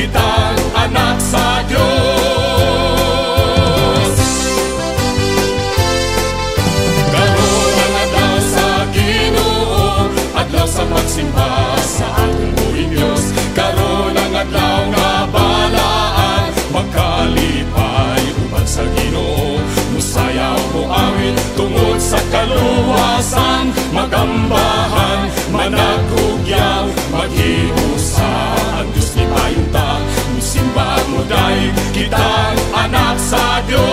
kitang anak sa Dios. Karon ang adlaw sa Ginoo, adlaw sa pagsimba sa atong buhing Dios. Karon ang adlaw nga balaan, magkalipay uban sa Ginoo. Musayaw, muawit tungod sa kaluwasan, magambahan, managhugyaw, maghiusa, ang Diyos lipayon ta. Musimba, mudayeg, kitang anak sa Dios.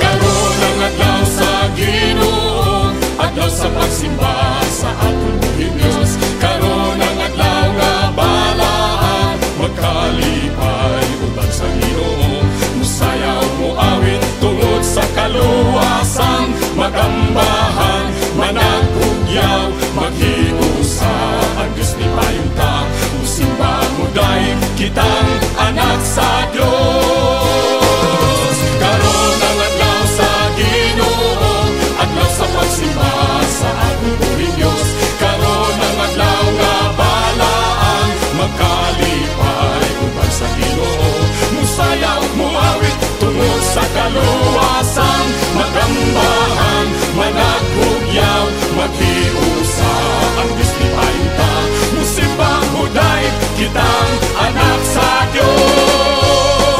Karon ang adlaw sa Ginoo, adlaw sa pagsimba sa atong buhing Dios. Karon ang adlaw nga balaan, magkalipay uban sa Ginoo. Musayaw, muawit tungod sa kaluwasan, magambahan, managhugyaw, maghiusa, ang Diyos lipayon ta. Musimba, mudayeg, kitang anak sa Dios. Karon ang adlaw sa Ginoo, adlaw sa pagsimba sa atong buhing Dios. Karon ang adlaw nga balaan, magkalipay uban sa Ginoo. Musayaw, muawit tungod sa kaluwasan, magambahan, managhugyaw, maghiusa, ang Diyos lipayon ta. Musimba, mudayeg, kitang anak sa Dios.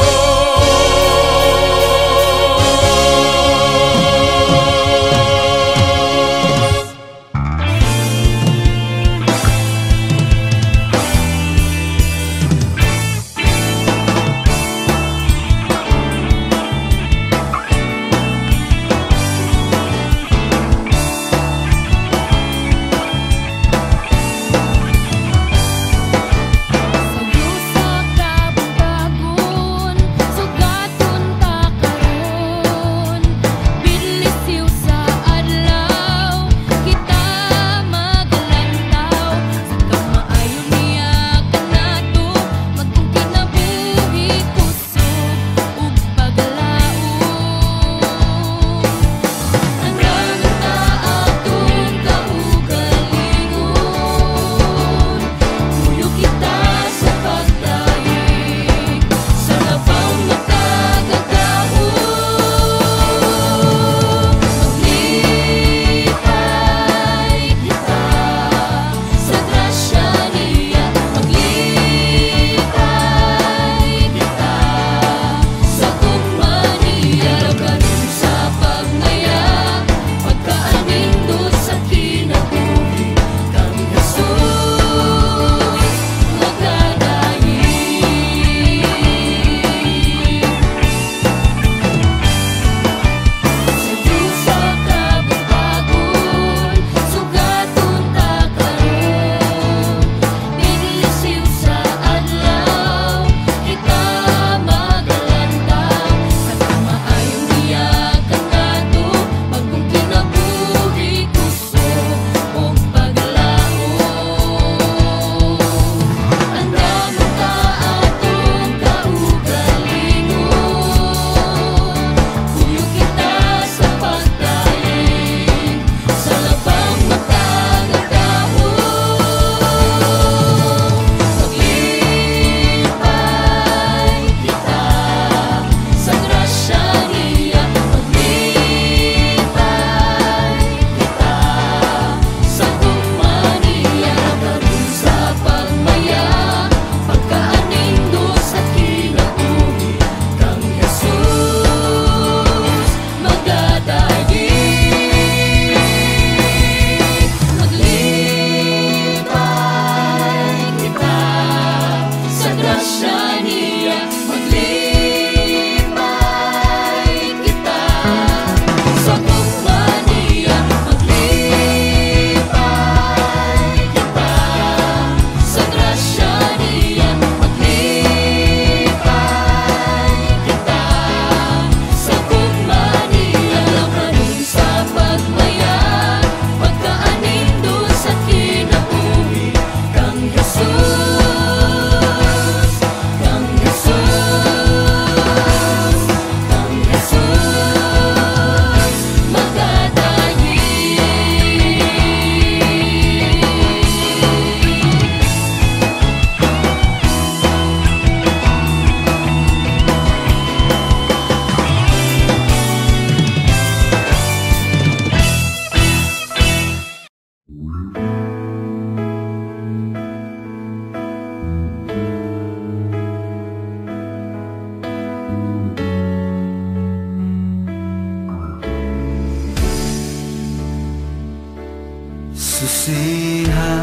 Susiha,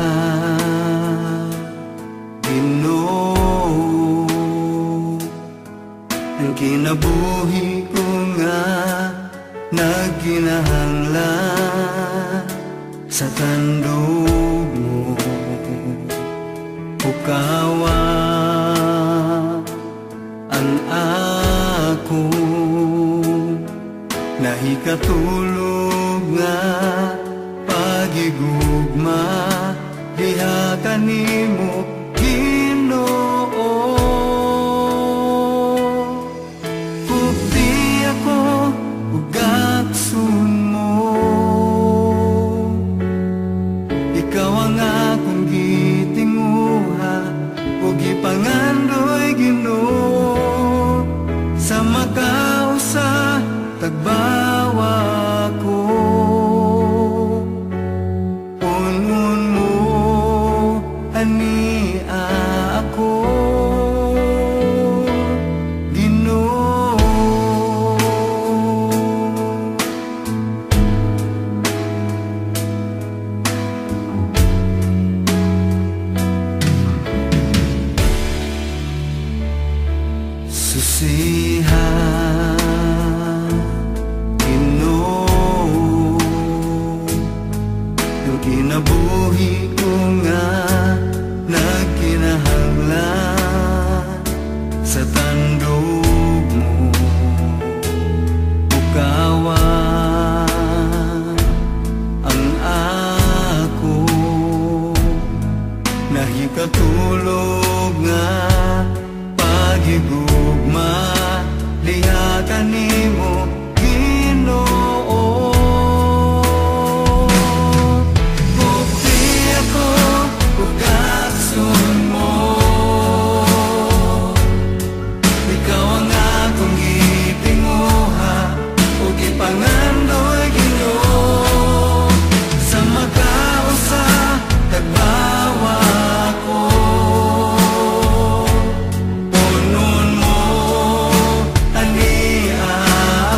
Ginoo, ang kinabuhi ko nga nagkinahanglan sa tandog mo. Pukawa ang ako nahikatulog nga pagigugma diha kanimo, Ginoo. Kupti ako ug gaksun mo, ikaw ang akong gitinguha ug gipangandoy, Ginoo, sa makausa tagbawa ko. Punon mo ani ako, Ginoo. Susiha, Ginoo, ang kinabuhi ko nga nagkinahanglan sa tandog mo. Pukawa ang ako nahikatulog nga pagigugma diha kanimo, Ginoo. Kupti ako ug gaksun mo, ikaw ang akong gitinguha ug gipangandoy, Ginoo, sa makausa tagbawa ko. Punon mo ani ako.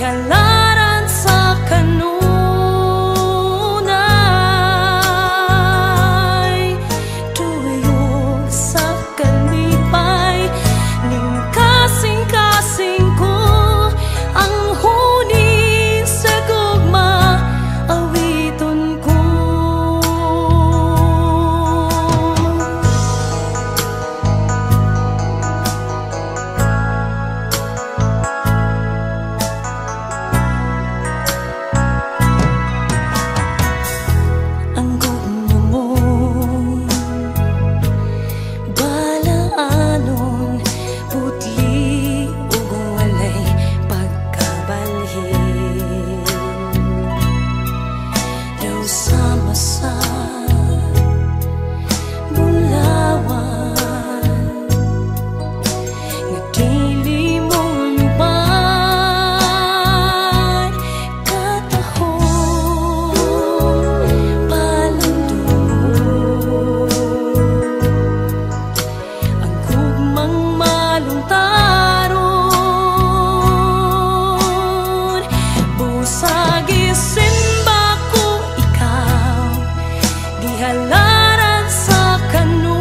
Gihalaran sa kanunay, tuyok sa kalipay ning kasing-kasing ko ang huni sa gugma awiton ko. Ang gugma mo balaanon, putli ug walay pagkabalhin. Daw sama sa bulawan nga dili mo lubad katahong palundon. Ang gugmang malungtaron, busag isimba ko ikaw, gihalaran sa kanunay,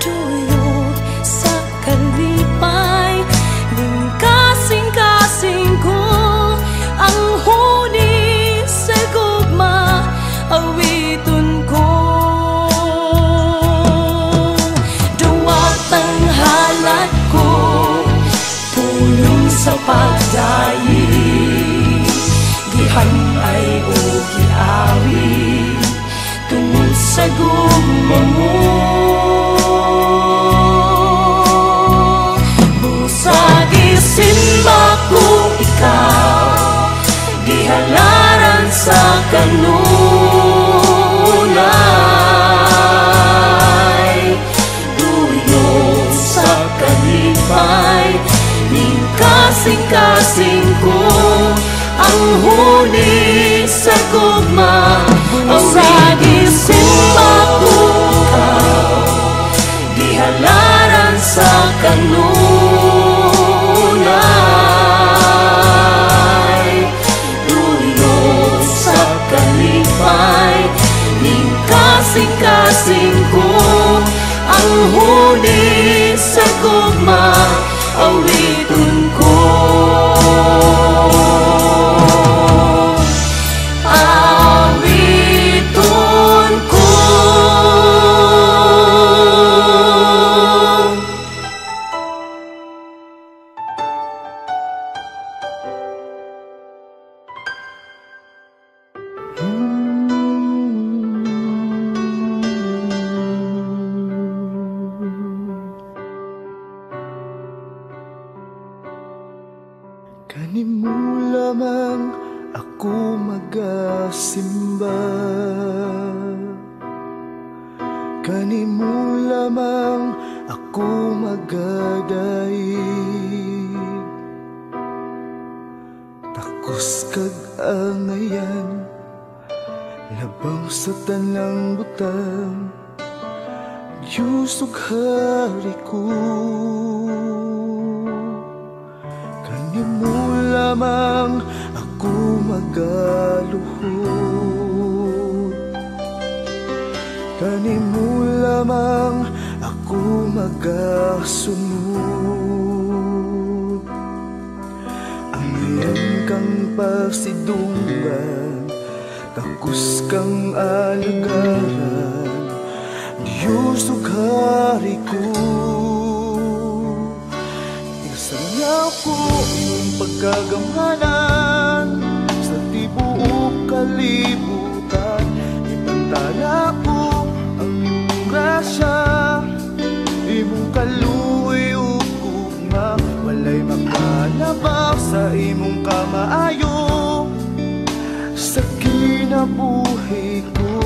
tuyok sa kalipay ning kasing-kasing ko ang huni sa gugma awiton ko. Duwat ang halat ko, pulong sa pagdayi, gihanay o giawi tungod sa gugma mo. Busag isimba ko ikaw, gihalaran sa kanunay, tuyok sa kalipay ning kasing-kasing ko ang huni sa gugma. Busag isimba ko ikaw, gihalaran sa kanunay, tuyok sa kalipay ning kasing-kasing ko ang huni sa gugma awiton ko. Awiton ko. Kanimo lamang ako magasimba, kanimo lamang ako magadaig. Takos kag angayan, labaw sa tanang butang, Diyos ug hari ko. Kanimo lamang ako magaluhod, kanimo lamang ako magasunod. Angayan kang pasidunggan, takos kang alagaran, Diyos ug hari ko. Isangyaw ko imong pagkagamhanan sa tibuok kalibutan. Ipantala ko ang imong grasya, imong kaluoy ug gugma. Walay makalabaw sa imong kamaayo sa kinabuhi ko.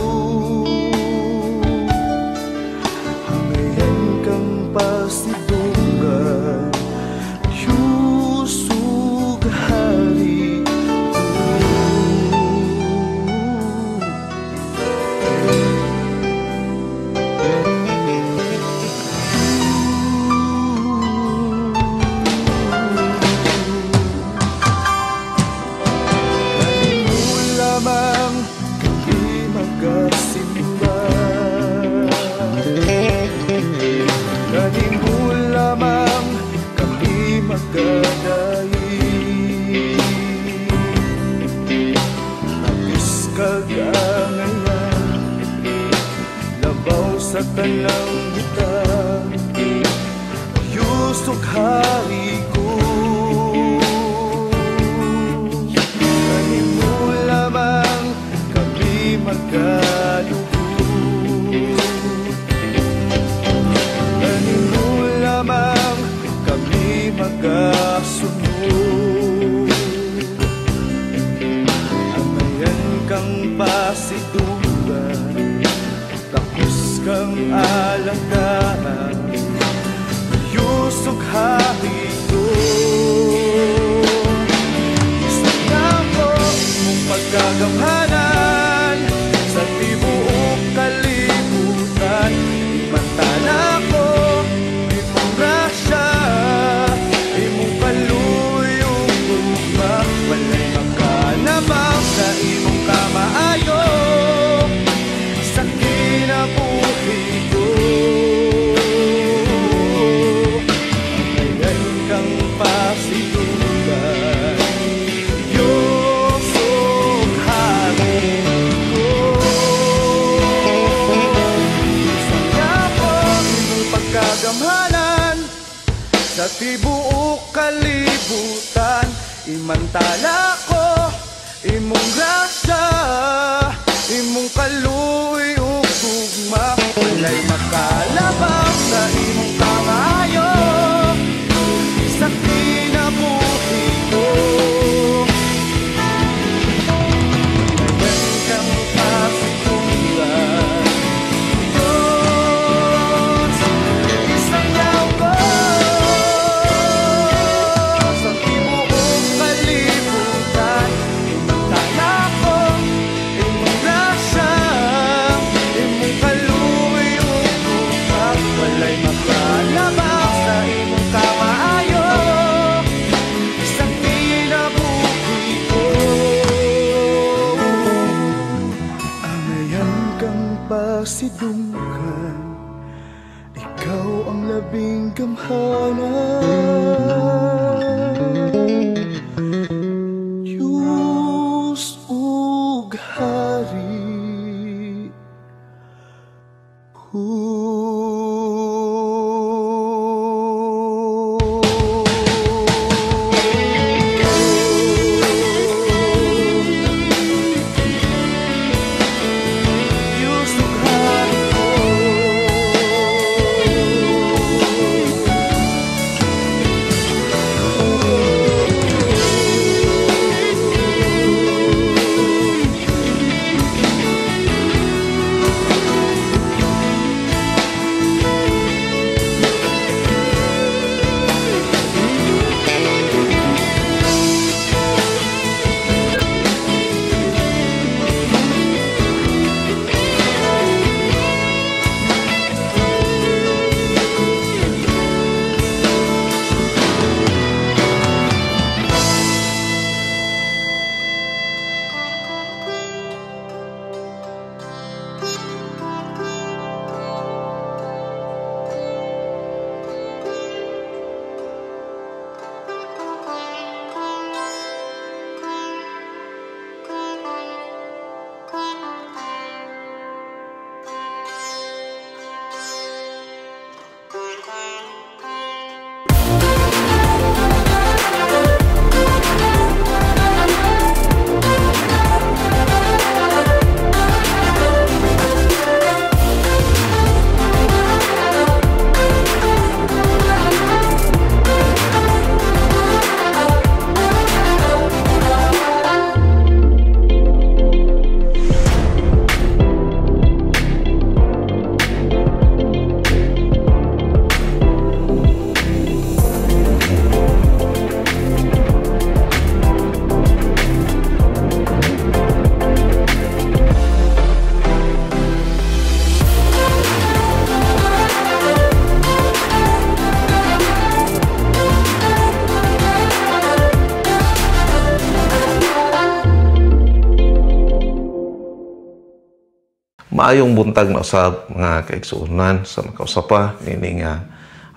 Hangayan kang pasidunggan, Diyos ug hari ko. Diyos ug Hari ko. Kanimo lamang kami magalugod, kanimo lamang kami magasunod. Amayan kang pasidunggan, takos kang alagaan, Diyos ug Hari ko. Isang ko imong pagkagamhanan sa tibuok kalibutan. Imantala ko imong grasya, imong kaluoy ug gugma. Walay makalabaw sa imong kamaayo sa kinabuhi ko. Angayan kang pasidunggan, Diyos ug Hari ko. Isang ko imong pagkagamhanan sa tibuok kalibutan. Imantala ko imong grasya, imong kaluoy ug gugma. Walay makalabaw sa imong kamaayo sa kinabuhi ko. Angayan kang pasidunggan, Diyos, isangyaw ko sa tibuok kalibutan. Imantala ko imong grasya, imong kaluoy ug gugma. Walay makalabaw sa imong kamaayo sa kinabuhi ko. Angayan kang pasidunggan, ikaw ang labing gamhanan, Diyos ug Hari ko. Diyos ug Hari ko. Maayong buntag na usab, mga kaigsuonan, sa makausapa niini nga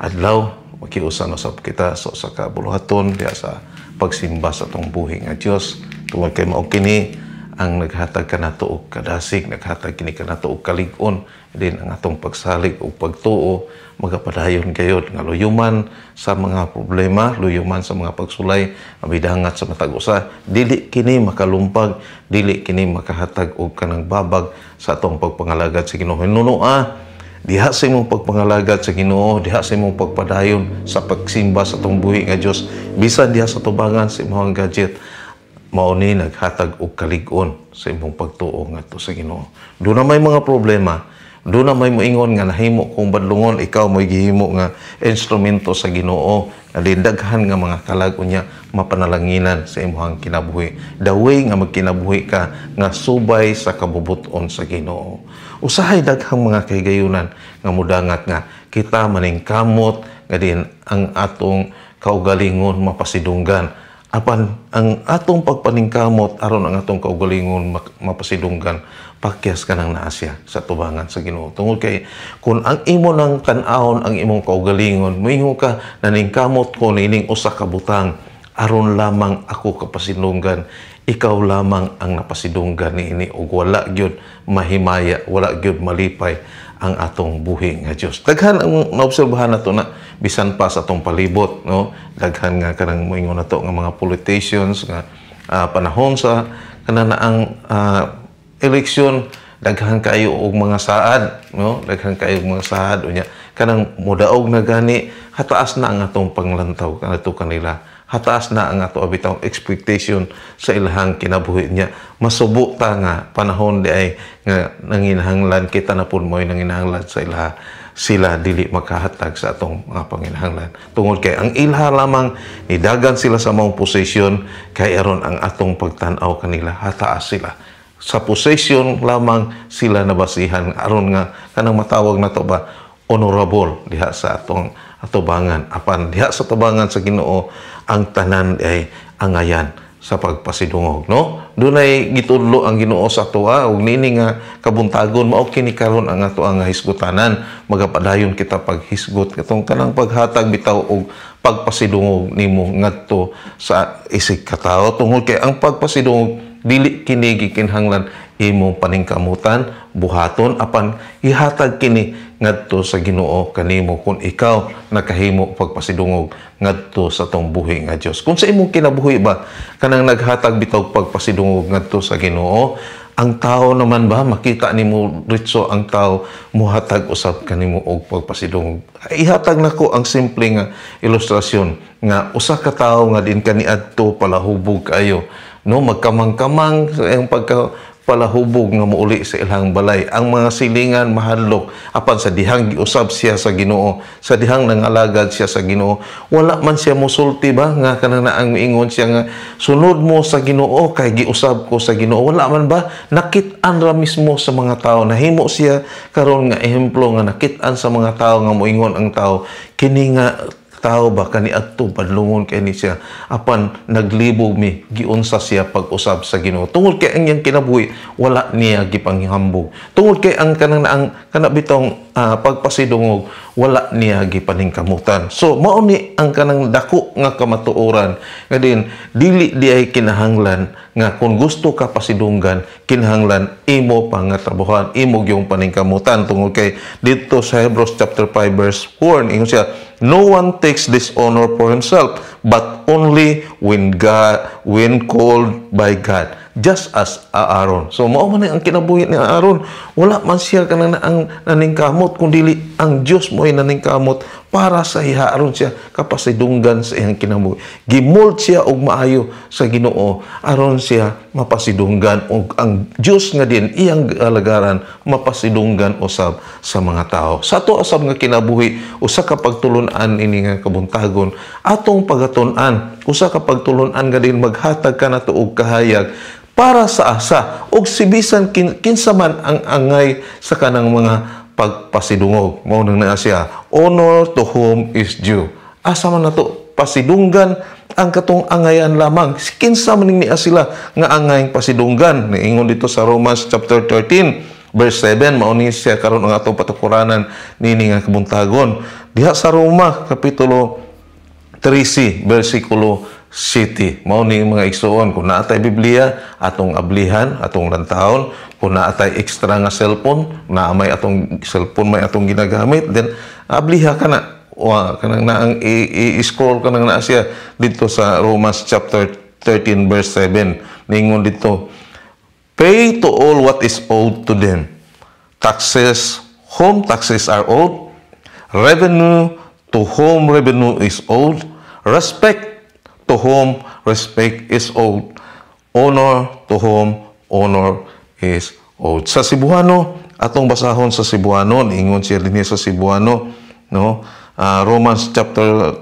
adlaw. Makiusa na usab kita sa usa ka buluhaton diha sa pagsimba sa atong buhi nga Dios, tungod kay mao kini ang naghatag kanato og kadasig, naghatag kini kanato og kalig-on din ang atong pagsalig ug pagtuo magapadayon gayod nga luyuman sa mga problema, luyuman sa mga pagsulay nga midangat sa matag usa. Dili kini makalumpag, dili kini makahatag og kanang babag sa atong pagpangalagad sa Ginoo. Hinunoa diha sa imong pagpangalagad sa Ginoo, diha sa imong pagpadayon sa pagsimba sa atong buhi nga Dios, bisan diha sa tubangan sa imong gadget, mao ni naghatag og kalig-on sa imong pagtuo ngadto sa Ginoo. Doon na may mga problema, doon na may moingon nga nahimo kong badlungon, ikaw mo'y gihimo nga instrumento sa Ginoo, nga daghan nga mga kalag unya mapanalanginan sa imong kinabuhi. The way nga magkinabuhi ka nga subay sa kabubuton sa Ginoo. Usahay daghang mga kahigayunan nga mudangat nga kita maningkamot nga din ang atong kaugalingon mapasidunggan. Apan ang atong pagpaningkamot aron ang atong kaugalingon mapasidunggan, pakyas ka nang naa siya sa tubangan sa Ginoo. Tungod kay kung ang imo nang tan-awon ang imong kaugalingon, moingon ka naningkamot ko niining usa ka butang aron lamang ako kapasidunggan, ikaw lamang ang napasidunggan niini ug wala gyud mahimaya, wala gyud malipay ang atong buhi nga Dios. Daghan ang naobserbahan nato na bisan pa sa atong palibot, no? Daghan nga kanang moingon nato nga mga politicians nga panahon sa kanang eleksyon, daghan kayo og mga saad, no? Daghan kayo og mga saad unya kanang modaog na gani, hataas na ang atong panglantaw kanadto kanila. Hataas na ang ato bitawng expectation sa ilahang kinabuhi niya. Masubo ta nga panahon di ay nga nanginahanglan kita na pud mo'y nanginahanglan sa ilaha, sila dili makahatag sa atong mga panginahanglan. Tungod kay ang ilha lamang nidagan sila sa maong posisyon kay aron ang atong pagtan-aw kanila hataas sila. Sa posisyon lamang sila nabasihan aron nga kanang matawag na to ba honorable diha sa atong atubangan. Apan diha sa tubangan sa Ginoo ang tanan ay angayan sa pagpasidungog, no? Dunay gitudlo ang Ginoo sa atoa ug niini nga kabuntagon mao kini karon ang ato ang hisgutanan. Magapadayon kita paghisgot katong kanang paghatag bitaw og pagpasidungog nimo ngadto sa isig katawo, tungod kay ang pagpasidungog dili kini gikinahanglan imong paningkamutan buhaton, apan ihatag kini ngadto sa Ginoo kanimo kung ikaw nakahimo pagpasidungog ngadto sa tong buhi nga Dios. Kung sa imong kinabuhi ba kanang naghatag bitaw pagpasidungog ngadto sa Ginoo, ang tao naman ba makita nimo ritso ang tao muhatag usab kanimo og pagpasidungog. Ihatag nako ang simple nga ilustrasyon nga usa ka tawo nga din kaniadto palahubog kayo, no? Magkamang-kamang sa iyang pagka palahubog nga muuli sa ilang balay. Ang mga silingan mahadlok, apan sa dihang giusab siya sa Ginoo, sa dihang nangalagad siya sa Ginoo, wala man siya musulti ba nga kanang naang miingon siya nga sunod mo sa Ginoo kay giusab ko sa Ginoo. Wala man ba? Nakit-an ra mismo sa mga tao. Nahimo siya karon nga ehemplo nga nakit-an sa mga tao nga moingon ang tao kini nga tao ba kaniadto badlungon kay ni siya, apan naglibog mi giunsa siya pag-usab sa Ginoo. Tungod kay ang iyang kinabuhi wala niya gipanghambog. Tungod kay ang kanang ang kana bitong pagpasidungog wala niya gipaningkamutan. So mao ni ang kanang dako nga kamatuoran nga din dili di ay kinahanglan nga kung gusto ka pasidunggan kinahanglan imo pa nga trabahoan, imo gyung paningkamutan. Tungod kay didto sa Hebrews chapter 5 verse 4 ingon siya, no one takes this honor for himself, but only when called by God, just as Aaron. So mao man ang kinabuhi ni Aaron. Wala man siya kanang ang naningkamot, kun dili ang Dios mo ay naningkamot para sa iya aron siya kapasidunggan sa iyang kinabuhi. Gimold siya og maayo sa Ginoo aron siya mapasidunggan og ang Dios nga din iyang alagaran mapasidunggan usab sa mga tao. Sa ato usab nga kinabuhi, usa ka pagtulun-an ini nga kabuntagon atong pagatun-an, usa ka pagtulun-an nga din maghatag kanato og kahayag para sa asa og sibisan kinsa man ang angay sa kanang mga pagpasidungog. Mao nang naa siya, honor to whom is due. Asa man nato pasidunggan ang katong angayan lamang? Kinsa man niya sila nga angayang pasidunggan? Niingon dito sa Romans chapter 13 verse 7, mao ni siya karon ang atong patukuranan nini nga kabuntagon. Diha sa Roma kapitulo 13 versikulo City. Mao ni, mga igsuon, kung naa tay Biblia, atong ablihan, atong lantawon. Kung naa tay extra nga cellphone, naa may atong cellphone, may atong ginagamit, then abliha ka na. Wa kanang naang i-scroll ka nang naa siya dito sa Romans chapter 13 verse 7. Ningon dito, "Pay to all what is owed to them. Taxes, whom taxes are owed, revenue to whom revenue is owed, respect to whom respect is owed, honor to whom honor is owed." Sa Cebuano, atong basahon sa Cebuano, ingon siya dinhi sa Cebuano, no? Romans chapter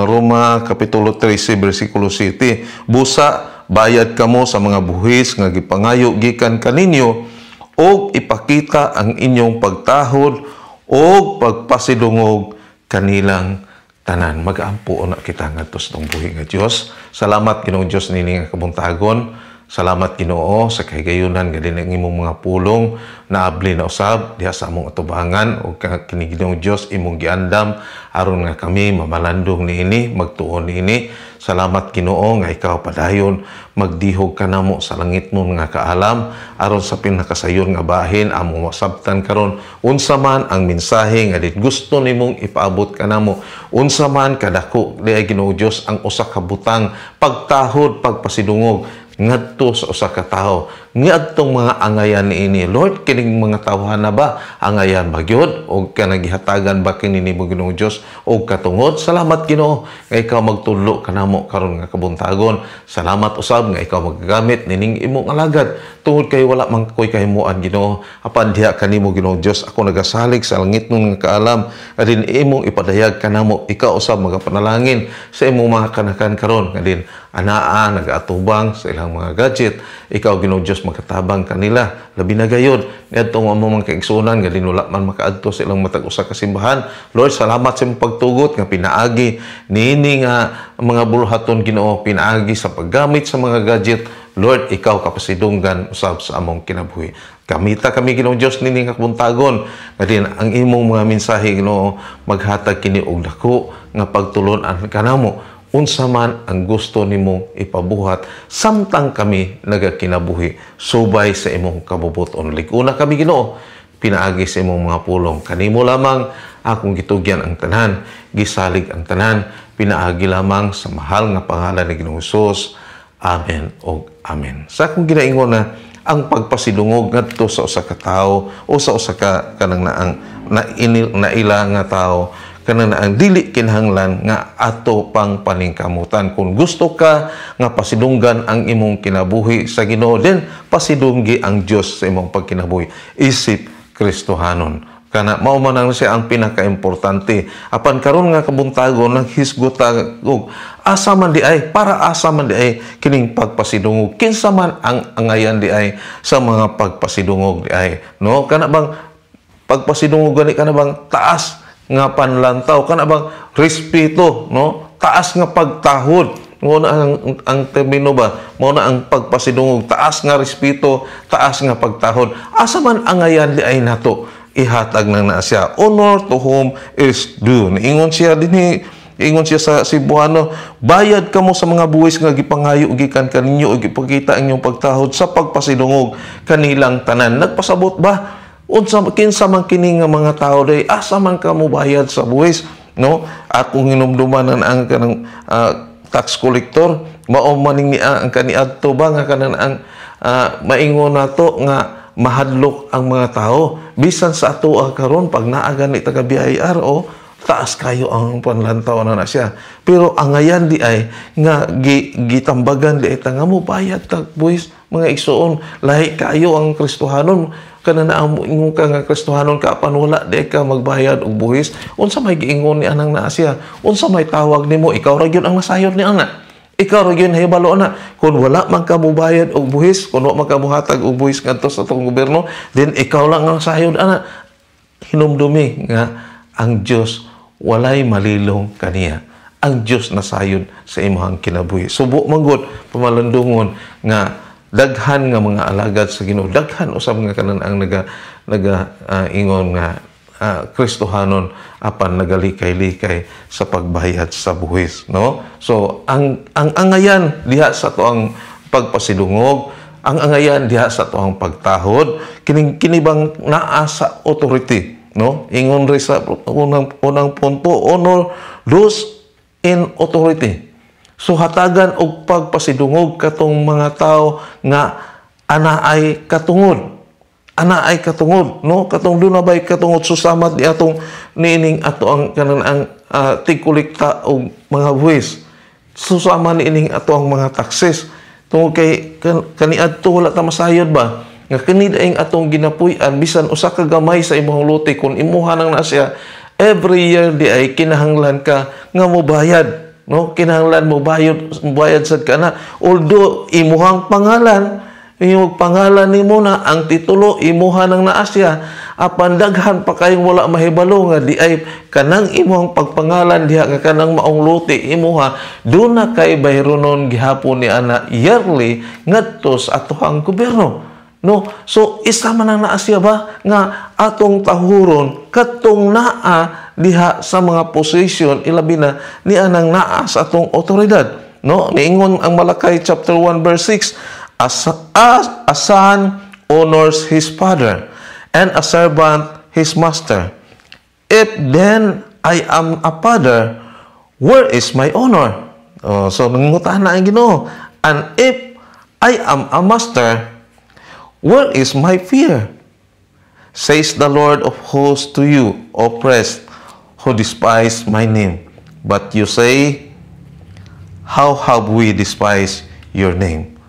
Roma kapitulo 13 bersikulo 7. "Busa bayad kamo sa mga buhis nga gipangayo gikan kaninyo og ipakita ang inyong pagtahod og pagpasidungog kanilang tanan." Magaampo na kita ngadto sa atong buhi nga Dios. Salamat, Ginoong Dios, nini nga kabuntagon. Salamat, Ginoo, sa kahigayunan nga din ang imong mga pulong naabli na usab diha sa among atubangan ug kini, Ginoong Dios, imong giandam aron nga kami mamalandong niini, magtuon niini. Salamat, Ginoo, nga ikaw padayon magdihog kanamo sa langitnon nga kaalam aron sa pinakasayon nga bahin among masabtan karon unsa man ang mensahe nga dit gusto nimong ipaabot kanamo, unsa man kadako diay, Ginoo Dios, ang usa ka butang pagtahod, pagpasidungog ngadto sa usa ka tawo ngadtong mga angayan niini. Lord, kining mga tawhan na ba angayan ba gyud og kanang gihatagan ba kini nimo, Ginoong Dios, og katungod? Salamat, Ginoo, nga ikaw magtudlo kanamo karon nga kabuntagon. Salamat usab nga ikaw magagamit nining imong alagad tungod kay wala man koy kahimuan, Ginoo, apan diha kanimo, Ginoong Dios, ako nagasalig sa langitnon nga kaalam nga din imong ipadayag kanamo. Ikaw usab magapanalangin sa imong mga kanakan karon nga din anaa nagaatubang sa ilang mga gadget. Ikaw, Ginoong Dios, magatabang kanila, labi na gayod niadtong among mga kaigsuonan nga din wala man makaadto sa ilang matag usa ka simbahan. Lord, salamat sa imong pagtugot nga pinaagi niini nga mga buluhaton, Ginoo, pinaagi sa paggamit sa mga gadget. Lord, ikaw kapasidunggan usab sa among kinabuhi. Gamita kami, Ginoong Dios, nini nga kabuntagon nga din ang imong mga mensahe, Ginoo, maghatag kini og dako nga pagtulon-an kanamo unsa man ang gusto nimong ipabuhat samtang kami nagakinabuhi subay sa imong kabubuton. Lig-una kami, Ginoo, pinaagi sa imong mga pulong. Kanimo lamang akong gitugyan ang tanan, gisalig ang tanan, pinaagi lamang sa mahal nga pangalan ni Ginoong Hesus. Amen og amen. Sa akong ginaingon na ang pagpasidungog ngadto sa usa ka tawo o sa usa ka kanang naang na, naila nga tawo, kanang ang dili kinahanglan nga ato pang paningkamutan. Kung gusto ka nga pasidunggan ang imong kinabuhi sa Ginoo, then pasidunggi ang Dios sa imong pagkinabuhi isip Kristohanon. Kana mao man ang siya ang pinakaimportante. Apan karon nga kabuntagon naghisgot og asa man di ay, para asa man di ay kining pagpasidungog, kinsa man ang angayan di ay sa mga pagpasidungog di ay, no? Kana bang pagpasidungog gani, kana bang taas nga panlantaw, kana bang respeto, no, taas nga pagtahod? Mao na ang termino ba, mao na ang pagpasidungog, taas nga respeto, taas nga pagtahod. Asa man angayan di ay nato ihatag nang naa siya? "Honor to whom is due." Niingon siya dinhi, ingon siya sa Cebuano, "Bayad kamo sa mga buwis nga gipangayo gikan kaninyo ug ipakita ang inyong pagtahod sa pagpasidungog kanilang tanan." Nagpasabot ba unsa, kinsa man kini nga mga tao day, asa man ka mo bayad sa buwis, no? Akong hinumduman ang kanang tax collector, mao maning niya ang kaniadto ba nga kanang ang maingon nato nga mahadlok ang mga tao. Bisan sa ato karon, pag naa gani taga BIR o taas kayo ang panlantaw na na siya, pero angayan di ay nga gitambagan di ay ta nga mo bayad tag buwis. Mga igsuon, lahi kayo ang Kristohanon. Kana na ingon ka nga Kristohanon ka apan wala di ka magbayad og buwis, unsa may giingon ni anang naa siya? Unsa may tawag nimo? Ikaw ra gyud ang nasayod ni ana, ikaw ra gyud nahibalo na. Kung wala man ka mobayad og buhis, kung wala man ka mohatag og buhis ngadto sa atong gobyerno, then ikaw lang ang nasayod ana. Hinumdumi nga ang Dios walay malilong kaniya. Ang Dios nasayod sa imong kinabuhi. Subo man gud pamalandungon nga daghan nga mga alagad sa Ginoo, daghan usab nga kanan ang naga naga ingon nga Kristohanon apan nagalikay-likay sa pagbayad sa buhis, no? So ang angayan diha sa atoang pagpasidungog, ang angayan diha sa atoang pagtahod, kining kini bang naa sa authority, no? Ingon ri sa unang punto, honor those in authority. So hatagan og pagpasidungog katong mga tao nga ana ay katungod. Ana ay katungod, no? Katong duna bay katungod susamat ni atong niining ato ang kanang ang tigkolekta og mga buwis. Susama niining ato ang mga taxes. Tungod kay kaniadto wala ta masayod ba nga kini daing atong ginapuy-an, bisan usa ka gamay sa imong lote, kung imuha nang na siya, every year di ay kinahanglan ka nga mobayad, no? Kinahanglan mo bayad sad ka na, although imuhang pangalan, imong pangalan nimo na ang titulo, imuha nang naa siya, apan daghan pa kayong wala mahibalo nga di ay kanang imuhang pagpangalan diha nga kanang maong lote imuha, duna kay bayronon gihapon ni ana yearly ngadto sa atohang gobyerno, no? So isa man ang naa siya ba nga atong tahuron katong naa diha sa mga posisyon, ilabi na ni anang naa sa atong otoridad, no? Niingon ang Malakay chapter 1 verse 6, As a son honors his father, and a servant his master. If then I am a father, where is my honor?" Oh, so nangutahan na ang Ginoo. "And if I am a master, where is my fear? Says the Lord of hosts to you, oppressed, who despise my name. But you say, 'How have we despised your name?'"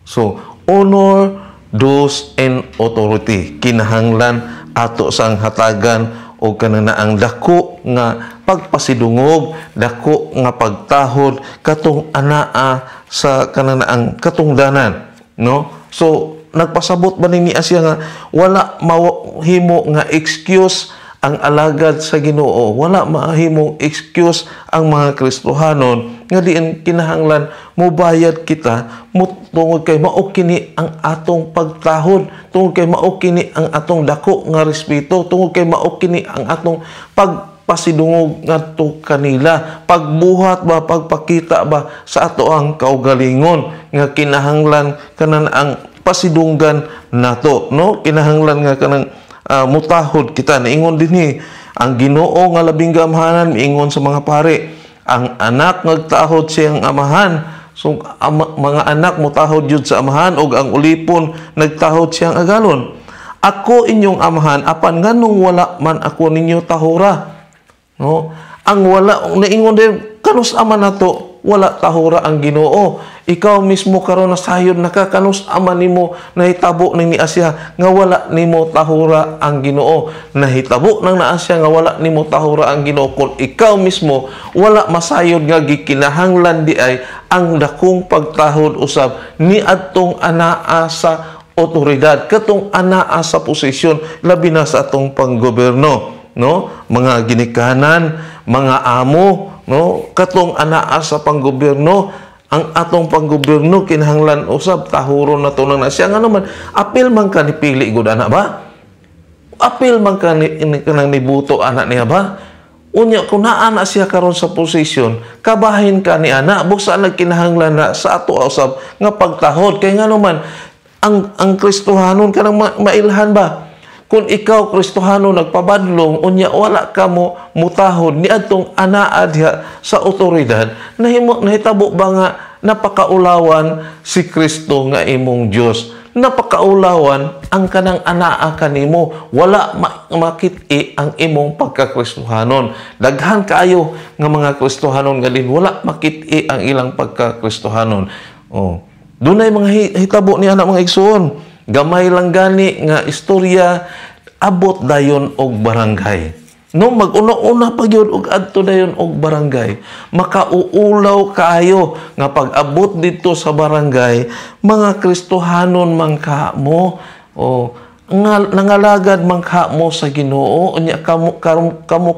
So, honor those in authority. Kinahanglan ato sang hatagan o kanang dako nga pagpasidungog, dako nga pagtahod katong anaa sa kanang katungdanan, no? So nagpasabot ba ni siya nga wala mahimo nga excuse ang alagad sa Ginoo, wala mahimong excuse ang mga Kristohanon nga diin kinahanglan mobayad kita mo tungod kay mao kini ang atong pagtahod, tungod kay mao kini ang atong dako nga respeto, tungod kay mao kini ang atong pagpasidungog ngadto kanila, pagbuhat ba, pagpakita ba sa ato ang kaugalingon nga kinahanglan kanan ang pasidunggan nato, no? Kinahanglan nga kanang mutahod kita. Niingon dinhi ang Ginoo nga labing gamhanan, miingon sa mga pari, ang anak nagtahod siyang amahan. So mga anak mutahod jud sa amahan, ug ang ulipon nagtahod siyang agalon. Ako inyong amahan, apan nganong wala man ako ninyo tahura, no? Ang wala naingon din, kanus ama nato wala tahura ang Ginoo? Ikaw mismo karon nasayod na ka, kanus ama nimo nahitabo ni Asya nga wala nimo tahura ang Ginoo? Nahitabo nang naa siya nga wala nimo tahura ang Ginoo kung ikaw mismo wala masayod nga gikinahanglan di ay ang dakong pagtahod usab ni adtong anaa sa otoridad, katong anaa sa posisyon, labi na sa atong panggoberno, no? Mga ginikanan, mga amo, no? Katong anaa sa panggobyerno, ang atong panggobyerno kinahanglan usab tahuron nato nang siya. Nga naman, apil man ka ni pili gud ana ba? Apil man ka ni kanang nibuto ana niya ba? Unya kung naa na siya karon sa posisyon, kabahin ka ni ana, busa nagkinahanglan na sa ato usab nga pagtahod kay ngano man ang Kristohanon kanang mailhan ba? Kung ikaw Kristohano nagpabadlong, unya wala ka mo mutahod ni adtong anaa diha sa otoridad, nahitabo ba nga napakaulawan si Kristo nga imong Dios? Napakaulawan ang kanang anaa kanimo, wala makit-i ang imong pagkakristohanon. Daghan kaayo nga mga Kristohanon nga din wala makit-i ang ilang pagkakristohanon. Oh, dunay mga hitabo ni anak, mga igsuon. Gamay lang gani nga istorya, abot dayon og barangay. No, mag-una-una pa gyud og adto dayon og barangay. Makauulaw kaayo nga pag-abot dito sa barangay, mga Kristohanon man ka mo, o nga, nangalagad man ka mo sa Ginoo, unya kamo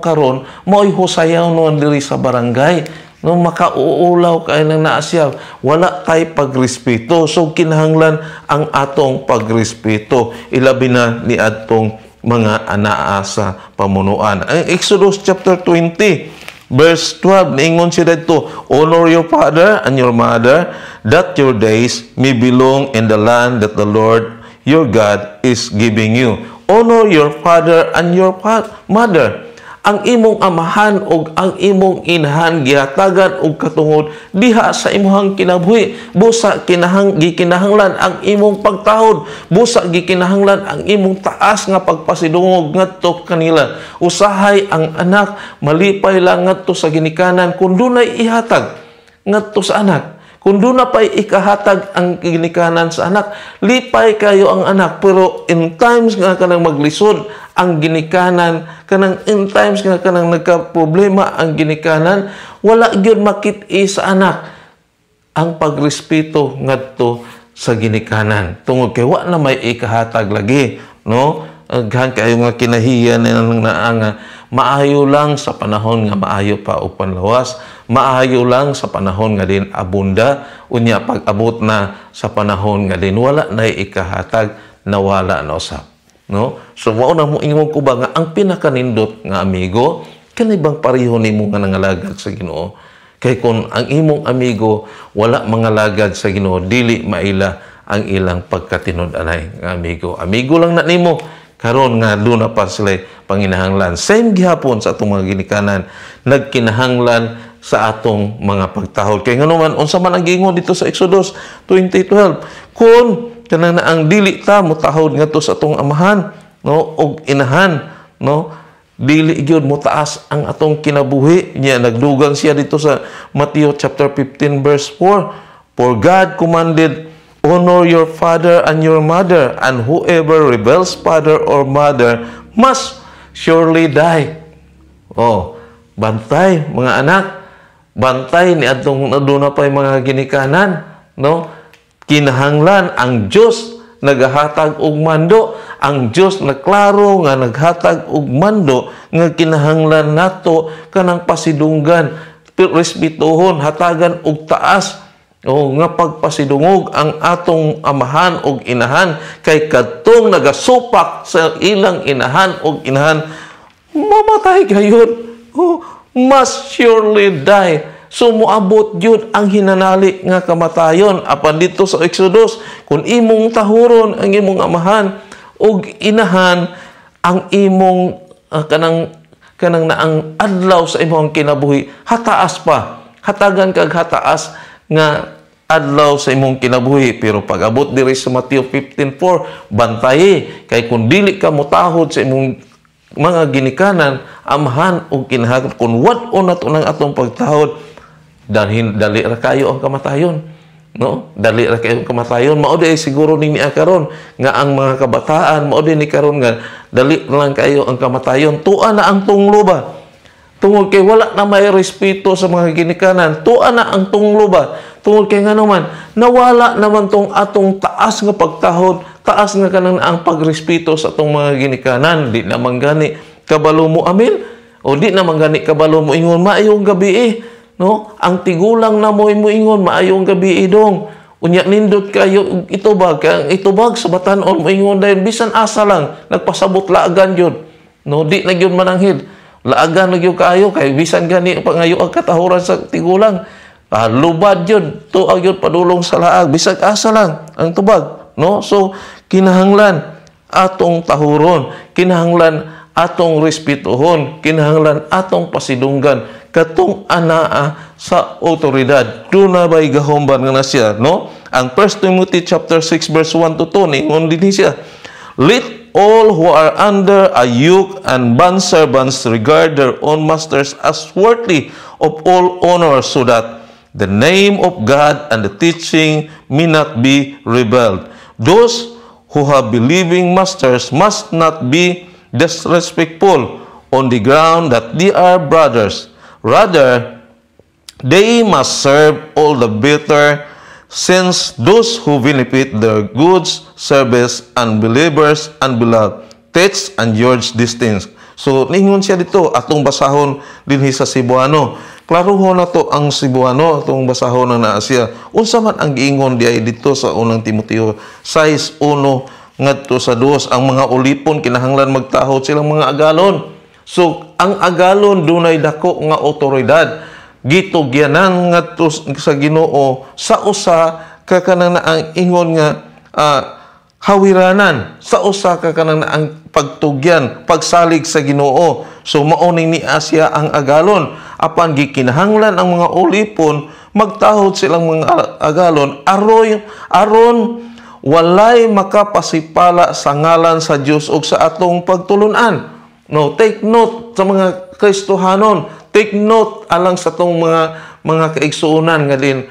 karon mao'y husayaw diri sa barangay. No, makauulaw kay nang naa siya, wala kay pagrespeto. So kinahanglan ang atong pagrespeto, ilabi na ni adtong mga anaa sa pamunuan. Ang Exodus chapter 20 verse 12, niingon siya dito, "Honor your father and your mother, that your days may be long in the land that the Lord your God is giving you." Honor your father and your mother. Ang imong amahan og ang imong inahan gihatagan og katungod diha sa imong kinabuhi. Busa gikinahanglan ang imong pagtahod, busa gikinahanglan ang imong taas nga pagpasidungog ngadto kanila. Usahay ang anak malipay lang ngadto sa ginikanan kung dunay ihatag ngadto sa anak. Kung duna pa'y ikahatag ang ginikanan sa anak, lipay kayo ang anak. Pero in times nga kanang maglisod ang ginikanan, kanang in times nga kanang nagka-problema ang ginikanan, wala gyud makit-i sa anak ang pagrespeto ngadto sa ginikanan. Tungod kay wa na may ikahatag lagi, no? Aghan kayo nga kinahiyan nang naa nga maayo lang sa panahon nga maayo pa og panlawas, maayo lang sa panahon nga din abunda, unya pag-abot na sa panahon nga din wala na ikahatag, nawala na usab, no? So mao na mo ingon ko ba nga ang pinakanindot nga amigo kani bang pareho nimo nga nangalagad sa Ginoo? Kay kung ang imong amigo wala mangalagad sa Ginoo, dili maila ang ilang pagkatinud-anay nga amigo. Amigo lang na nimo karon nga duna pa sila panginahanglan. Same gihapon sa atong mga ginikanan, nagkinahanglan sa atong mga pagtahod. Kay ngano man, unsa man ang giingon dito sa Exodus 20:12, kung kanang na ang dili ta motahod ngadto sa atong amahan, no, og inahan, no, dili gyud mo taas ang atong kinabuhi. Nya nagdugang siya dito sa Matthew chapter 15 verse 4, "For God commanded, 'Honor your father and your mother, and whoever rebels father or mother must surely die." Oh, bantay mga anak, bantay ni atong aduna pay mga ginikanan, no? Kinahanglan ang Dios nagahatag og mando, ang Dios nagklaro nga naghatag og mando nga kinahanglan nato kanang pasidunggan, respetuhon, hatagan og taas o nga pagpasidungog ang atong amahan og inahan, kay kadtong nagasupak sa ilang inahan og inahan, mamatay gayon. Oh, must surely die. So moabot yun ang hinanali nga kamatayon. Apan dito sa Exodus, kung imong tahuron ang imong amahan og inahan, ang imong kanang kanang naang adlaw sa imong kinabuhi hataas pa, hatagan kag hataas nga adlaw sa imong kinabuhi. Pero pag-abot diri sa Mateo 15:4, bantayi kay kung dili ka motahod sa imong mga ginikanan, amahan o inahan, kung wad-on nato ng atong pagtahod, dalhin dali ra kayo ang kamatayon, no? Dali ra kayo ang kamatayon. Mao di siguro ni niya karon nga ang mga kabataan, mao di ni karon nga dali lang kayo ang kamatayon. Tua na ang tunglo ba, tungod kay wala na may respeto sa mga ginikanan. Tua na ang tunglo ba, tungod kay ngano man nawala naman tong atong taas nga pagtahod, taas nga kanang ang pagrespeto sa atong mga ginikanan. Di naman gani kabalo mo amin o di naman gani kabalo mo ingon maayong gabi eh, no? Ang tigulang na mo ingon maayong gabi eh, dong. Unya nindot kayo itubag, kay ang itubag sa batan-on mo ingon dayon bisan asa lang nagpasabot laagan gyud, no? Di na gyud mananghid, laagan na gyud kaayo kay bisan gani pangayo ang katahuran sa tigulang. Lubad yun, tuag yun padulong sa laag, bisag asa lang ang tubag, no? So kinahanglan atong tahuron, kinahanglan atong respetuhon, kinahanglan atong pasidunggan katong anaa sa otoridad. Duna bay gahom ba nga na siya, no? Ang 1 Timothy chapter 6 verse 1 to 2, ningon din siya, "Let all who are under a yoke and bondservants regard their own masters as worthy of all honor, so that the name of God and the teaching may not be reviled. Those who have believing masters must not be disrespectful on the ground that they are brothers. Rather, they must serve all the better, since those who benefit their goods, service, and believers and beloved teach and urge these things." So, ningon siya dito, atong basahon dinhi sa Cebuano. Klaruhon na to ang Cebuano, atong basahon na naa siya. Unsa man ang giingon diay dito sa unang Timoteo 6:1 ngadto sa 2. Ang mga ulipon kinahanglan magtahod silang mga agalon. So ang agalon dunay dako nga otoridad, gitugyanan ngadto sa Ginoo sa usa ka kanang ang ingon nga hawiranan, sa usa ka kanang ang pagtugyan, pagsalig sa Ginoo. So mao ning ni Asia ang agalon, apan gikinahanglan ang mga ulipon magtahod silang mga agalon aroy aron walay makapasipala sa ngalan sa Dios ug sa atong pagtulunan. No, take note sa mga Kristohanon, take note alang sa atong mga kaigsuonan nga din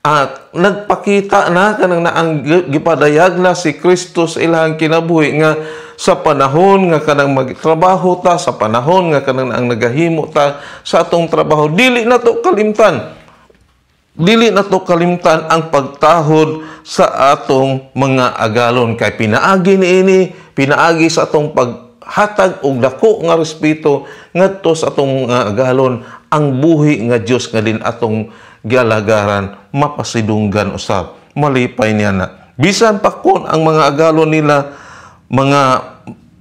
at nagpakita na kanang naang gipadayag na si Kristo sa ilang kinabuhi nga sa panahon nga kanang magtrabaho ta, sa panahon nga kanang ang nagahimo ta sa atong trabaho, dili na to kalimtan. Dili na to kalimtan ang pagtahod sa atong mga agalon kay pinaagi niini, pinaagi sa atong paghatag og dako nga respeto ngadto sa atong mga agalon, ang buhi nga Dios nga din atong gialagaran mapasidunggan usab, malipay niya na. Bisan pa kon ang mga agalon nila mga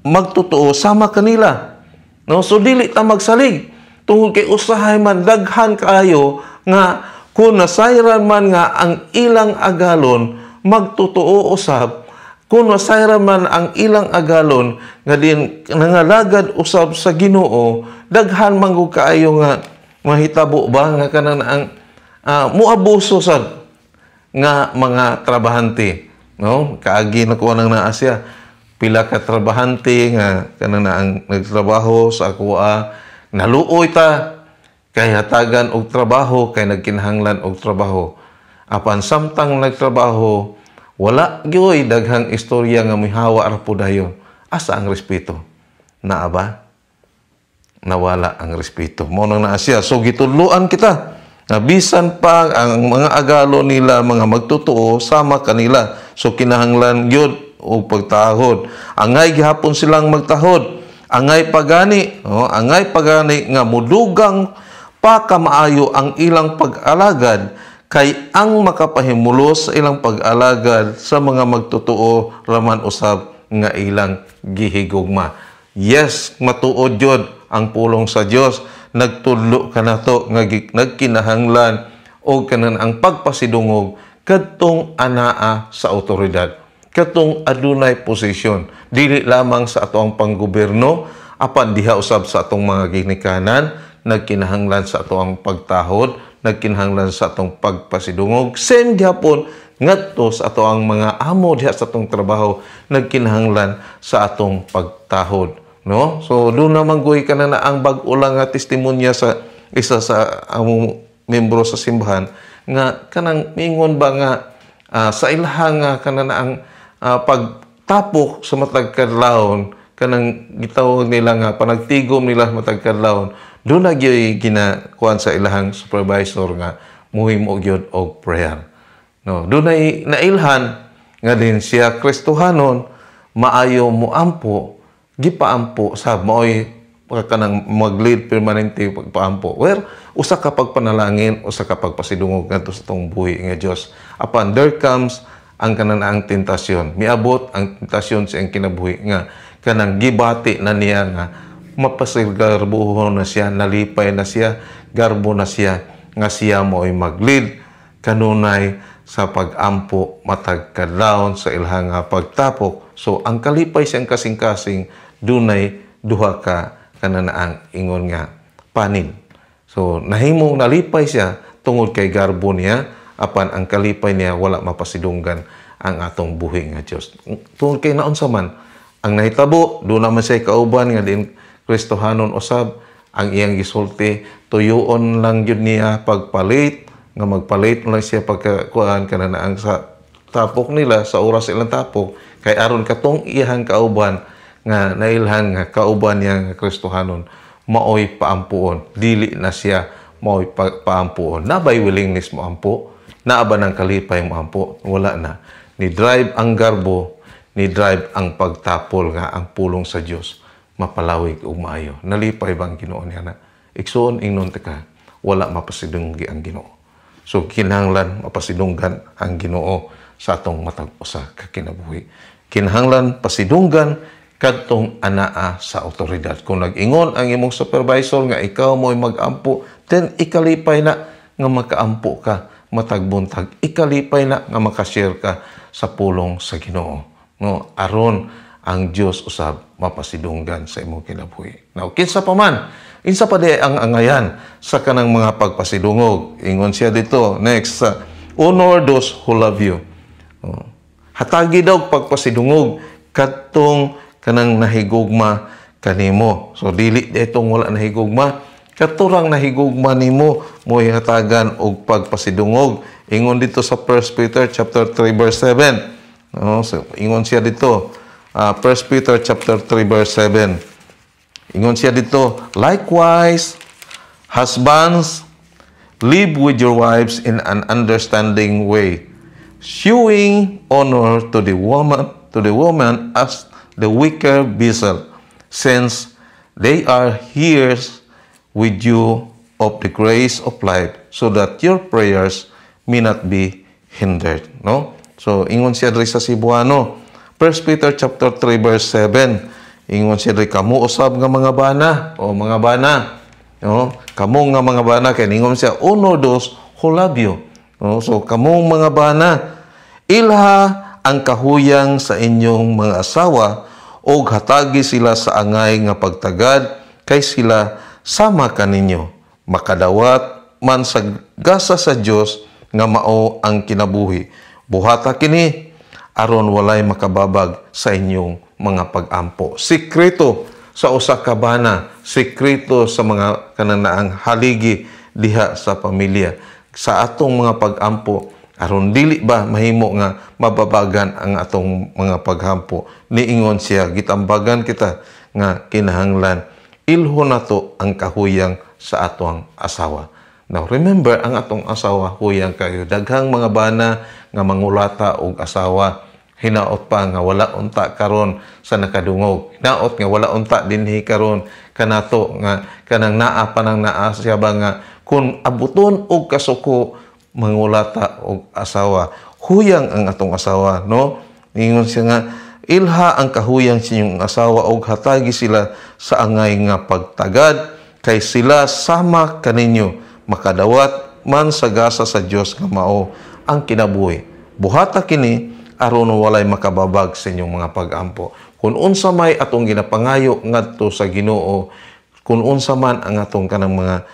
magtotoo sama kanila, no? So dili ta magsalig tungod kay usahay man daghan kaayo nga kung nasayran man nga ang ilang agalon magtotoo usab, kung nasayran man ang ilang agalon nga din nangalagad usab sa Ginoo, daghan man gud kaayo nga mahitabo ba nga kanang ang muabuso sad nga mga trabahante, no? Kaagi na ko nang naa siya pila ka trabahante nga kanang ang nagtrabaho sa akoa, naluoy ta kay hatagan og trabaho kay nagkinahanglan og trabaho. Apan samtang nagtrabaho, wala gyoy daghang istorya nga mihawa ra pud dayon. Asa ang respeto? Naa ba? Nawala ang respeto. Mao nang naa siya. So gitudloan kita na bisan pa ang mga agalo nila mga magtotoo sama kanila. So kinahanglan gyud og pagtahod. Angay gihapon silang magtahod. Angay pagani, oh, angay pagani nga mudugang pa kamaayo ang ilang pag-alagad kay ang makapahimulos sa ilang pag-alagad sa mga magtotoo raman usab nga ilang gihigugma. Yes, matuod jud ang pulong sa Dios. Nagtudlo kanato nga nagkinahanglan og kanan ang pagpasidungog kadtong anaa sa otoridad, kadtong adunay posisyon, dili lamang sa atoang panggobyerno apan diha usab sa atong mga ginikanan. Nagkinahanglan sa atoang pagtahod, nagkinahanglan sa atong pagpasidungog. Same gihapon ngadto sa atoang mga amo diha sa atong trabaho, nagkinahanglan sa atong pagtahod, no? So doon naman goy ka na ang bag-o lang nga testimonya sa isa sa among membro sa simbahan nga kanang mingon ba nga sa ilahang nga kanan ang pagtapok sa matag kadlawon, kanang gitawag nila nga panagtigom nila matag kadlawon, doon na gyud ginakuan sa ilahang supervisor nga muhimo gyud og prayer, no? Doon ay nailhan nga din siya Kristohanon, maayo moampo, gipaampo sa maoy kanang mag-lead permanente pagpaampo. Well, usa ka pagpanalangin, usa ka pagpasidungog ngadto sa atong buhi nga Dios. Apan there comes ang kanan ang tentasyon. Miabot ang tentasyon sa iyang kinabuhi nga kanang gibati na niya nga mapasilgarbuhon na siya, nalipay na siya, garbo na siya nga siya mo'y mag-lead kanunay sa pag-ampo matag kadlawon sa ilahang nga pagtapok. So ang kalipay siyang kasing-kasing dunay duha ka kananaang ingon nga panin. So nahimong nalipay siya tungod kay garbo niya, apan ang kalipay niya wala mapasidunggan ang atong buhi nga Dios. Tungod kay naunsa man ang nahitabo, doon naman siya kauban nga din Kristohanon usab, ang iyang gisulti, tuyuon lang gyud niya pagpalit, nga magpalit lang siya pagkakuan kananaang sa tapok nila sa oras ilang tapok kay aron katong iyang kauban nga nailhan nga kauban niya nga Kristohanon maoy paampuon, dili na siya maoy paampuon. Nabay willingness mo ampo, naa ba ng kalipay mo ampo? Wala na. Ni drive ang garbo, ni drive ang pagtapol nga ang pulong sa Dios mapalawig ug maayo. Nalipay bang Ginoo niya na? Igsuon ingnon ka, wala mapasidunggi ang Ginoo. So kinahanglan mapasidunggan ang Ginoo sa atong matag usa ka kinabuhi. Kinahanglan pasidunggan kadtong anaa sa otoridad. Kung nag-ingon ang imong supervisor nga ikaw mo'y mag-ampo, then ikalipay na nga makaampo ka matag buntag. Ikalipay na nga makashare ka sa pulong sa Ginoo. No, aron ang Dios usab mapasidunggan sa imong kinabuhi. Now, kinsa pa man, insa pa di ang angayan sa kanang mga pagpasidungog? Ingon siya dito, next, honor those who love you. Oh. Hatagi daw pagpasidungog kadtong kanang nahigugma kanimo. So dili ditong wala nahigugma, katurang nahigugma nimo mo hatagan og pagpasidungog. Ingon dito sa 1 Peter chapter 3 verse 7. No, so ingon siya dito, 1 Peter chapter 3 verse 7. Ingon siya dito, "Likewise, husbands, live with your wives in an understanding way, showing honor to the woman as the weaker vessel, since they are heirs with you of the grace of life, so that your prayers may not be hindered." No? So ingon siya diri sa Cebuano. 1 Peter chapter 3 verse 7. Ingon siya diri, kamo usab nga mga bana o mga bana. No? Kamo nga mga bana, kay ingon siya, "Honor those who love you." No? So kamo mga bana, ilha ang kahuyang sa inyong mga asawa og hatagi sila sa angay nga pagtagad kay sila sama kaninyo makadawat man sa gasa sa Dios nga mao ang kinabuhi. Buhata kini aron walay makababag sa inyong mga pag-ampo. Sikreto sa usa ka bana, sikreto sa mga kananaang haligi diha sa pamilya sa atong mga pag-ampo, aron dili ba mahimo nga mababagan ang atong mga paghampo. Niingon siya, gitambagan kita nga kinahanglan ilho nato ang kahuyang sa atong asawa. Now remember, ang atong asawa huyang kayo. Daghang mga bana nga mangulata og asawa. Hinaot pa nga wala unta karon sa nakadungog. Hinaot nga wala unta dinhi karon kanato nga kanang naa pa nang naa siya ba nga kung abuton og kasuko, mangulata og asawa. Huyang ang atong asawa, no? Ingon siya nga, ilha ang kahuyang sa inyong asawa og hatagi sila sa angay nga pagtagad kay sila sama kaninyo makadawat man sa gasa sa Dios nga mao ang kinabuhi. Buhata kini aron walay makababag sa inyong mga pag-ampo. Kung unsa may atong ginapangayo ngadto sa Ginoo, kung unsa man ang atong kanang mga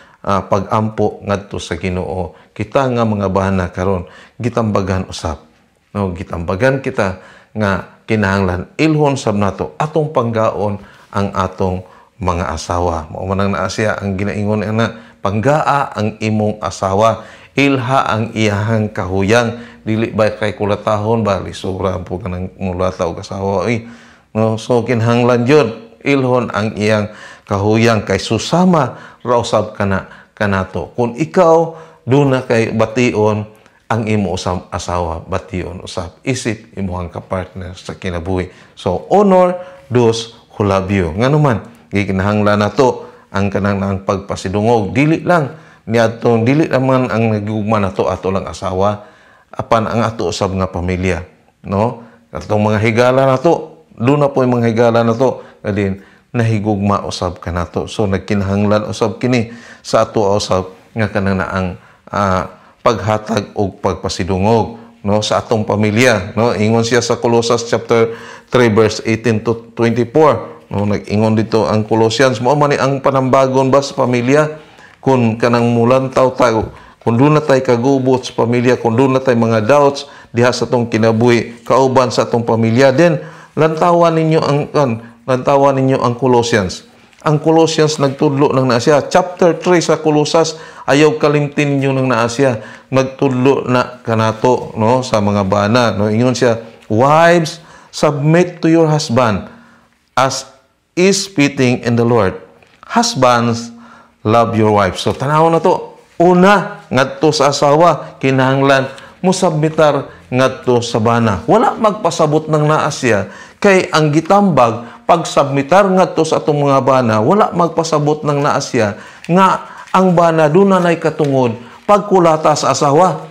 pag-ampo ngadto sa Ginoo, kita nga mga bana karon gitambagan usab. No, gitambagan kita nga kinahanglan ilhon sab nato atong panggaon ang atong mga asawa. Mao man ang naa siya ang ginaingon ana, panggaa ang imong asawa, ilha ang iyahang kahuyang. Dili ba kay kulatahon ba, lisura po kanang mulata og asawa oy. No, so kinahanglan jud ilhon ang iyang kahuyang kay susama ra usab kana kanato. Kung ikaw duna kay bation, ang imo usab asawa bation usab isip imong kapartner sa kinabuhi. So honor those who love you. Ngano man gikinahanglan nato ang kanang ang pagpasidungog, dili lang niadtong, dili naman ang nagugma nato ato lang asawa, apan ang ato usab nga pamilya, no? Atong mga higala nato, duna po yung mga higala nato kadin nahigugma usab kanato. So nagkinahanglan usab kini sa ato usab nga kanang naang paghatag og pagpasidungog, no, sa atong pamilya, no? Ingon siya sa Colossus chapter 3 verse 18 to 24, no? Nag-ingon dito ang Colossians, mao man ni ang panambagon ba sa pamilya. Kung kanang mulantaw tayo, kung duna tay kagubot sa pamilya, kung duna tay mga doubts diha sa atong kinabuhi kauban sa atong pamilya, then lantawan ninyo ang Colossians. Ang Colossians nagtudlo nang naa siya. Chapter 3 sa Colosas, ayaw kalimtin ninyo nang naa siya. Nagtudlo na kanato, no, sa mga bana, no? Ingon siya, "Wives, submit to your husband as is fitting in the Lord. Husbands, love your wife." So tanaw na to. Una, ngadto sa asawa, kinahanglan mo submitar ngadto sa bana. Wala magpasabot ng naa siya kay ang gitambag pagsubmitar ngadto sa atong mga bana, wala magpasabot ng naa siya nga ang bana duna nay katungod pagkulata sa asawa.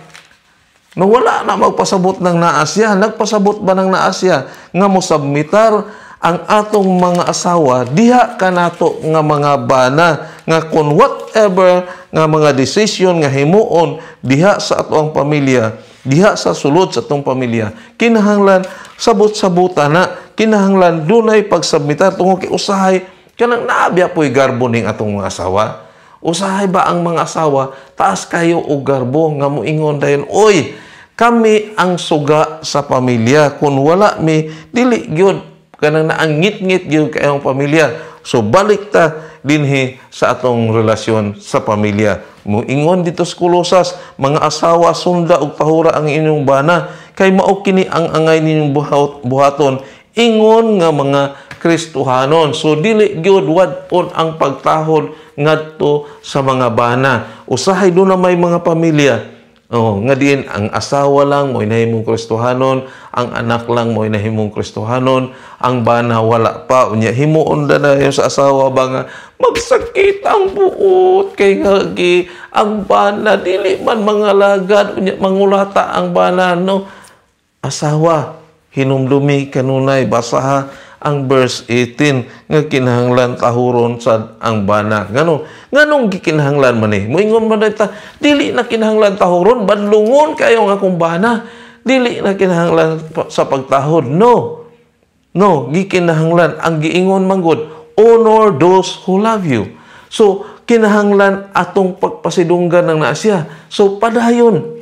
No, wala na magpasabot ng naa siya. Nagpasabot ba ng naa siya nga mosubmitar ang atong mga asawa diha kanato nga mga bana, nga kung whatever nga mga decision nga himuon diha sa atoang pamilya, diha sa sulod sa atong pamilya, kinahanglan sabot-sabutan na, kinahanglan dunay pagsubmitar, tungod kay usahay kanang naabya po'y garbo ning atong mga asawa. Usahay ba ang mga asawa taas kayo og garbo nga moingon dayon, "Oy, kami ang suga sa pamilya, kun wala mi dili gyud kanang naangit-ngit gyud kayong pamilya." So balik ta dinhi sa atong relasyon sa pamilya. Moingon dito sa Kolosas, "Mga asawa, sunda og tahura ang inyong bana, kay mao kini ang angay ninyong buhaton ingon nga mga Kristohanon." So dili gyud wad-on ang pagtahod ngadto sa mga bana. Usahay do na may mga pamilya, oh, nga diin ang asawa lang mo'y nahimong Kristohanon, ang anak lang mo'y nahimong Kristohanon, ang bana wala pa. Unya himuon na yung sa asawa ba nga magsakit ang buot kay ngagi ang bana dili man mga lagad, unya mangulata ang bana, no? Asawa, hinumdumi kanunay, basaha ang verse 18 nga kinahanglan tahuron sad ang bana. Nganong gikinahanglan man ni? Moingon man ta, dili na kinahanglan tahuron, badlungon kayo nga akong bana. Dili na kinahanglan sa pagtahod. No. No, gikinahanglan ang giingon man gud, "Honor those who love you." So kinahanglan atong pagpasidunggan ng naa siya. So padayon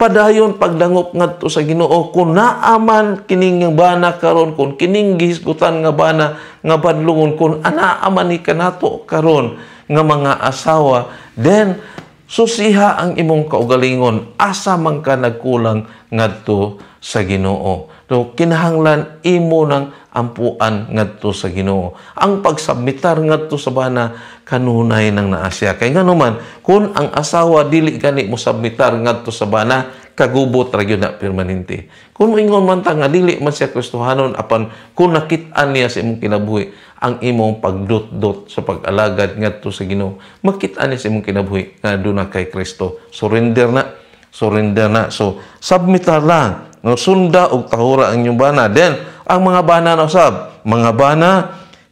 padayon pagdangop ngadto sa Ginoo. Kung naaman kining bana karon, kung kining gihisgutan nga bana nga badlungon, kung anaa man ni kanato karon nga mga asawa, then susiha ang imong kaugalingon, asa man ka nagkulang ngadto sa Ginoo. So kinahanglan imo nang ampuan ngadto sa Ginoo ang pagsubmitar ngadto sa bana kanunay nang naa siya. Kay ngano man, kung ang asawa dili gani mo submitar ngadto sa bana, kagubot ra gyud na permanente. Kung moingon man ta nga dili man siya Kristohanon, apan kung nakit-an niya sa imong kinabuhi ang imong pagdot-dot sa pag-alagad ngadto sa Ginoo, makit-an niya sa imong kinabuhi nga aduna kay Kristo. Surrender na, surrender na. So submitar lang, no? Sunda og tahura ang inyong bana. Then ang mga bana na usab, mga bana,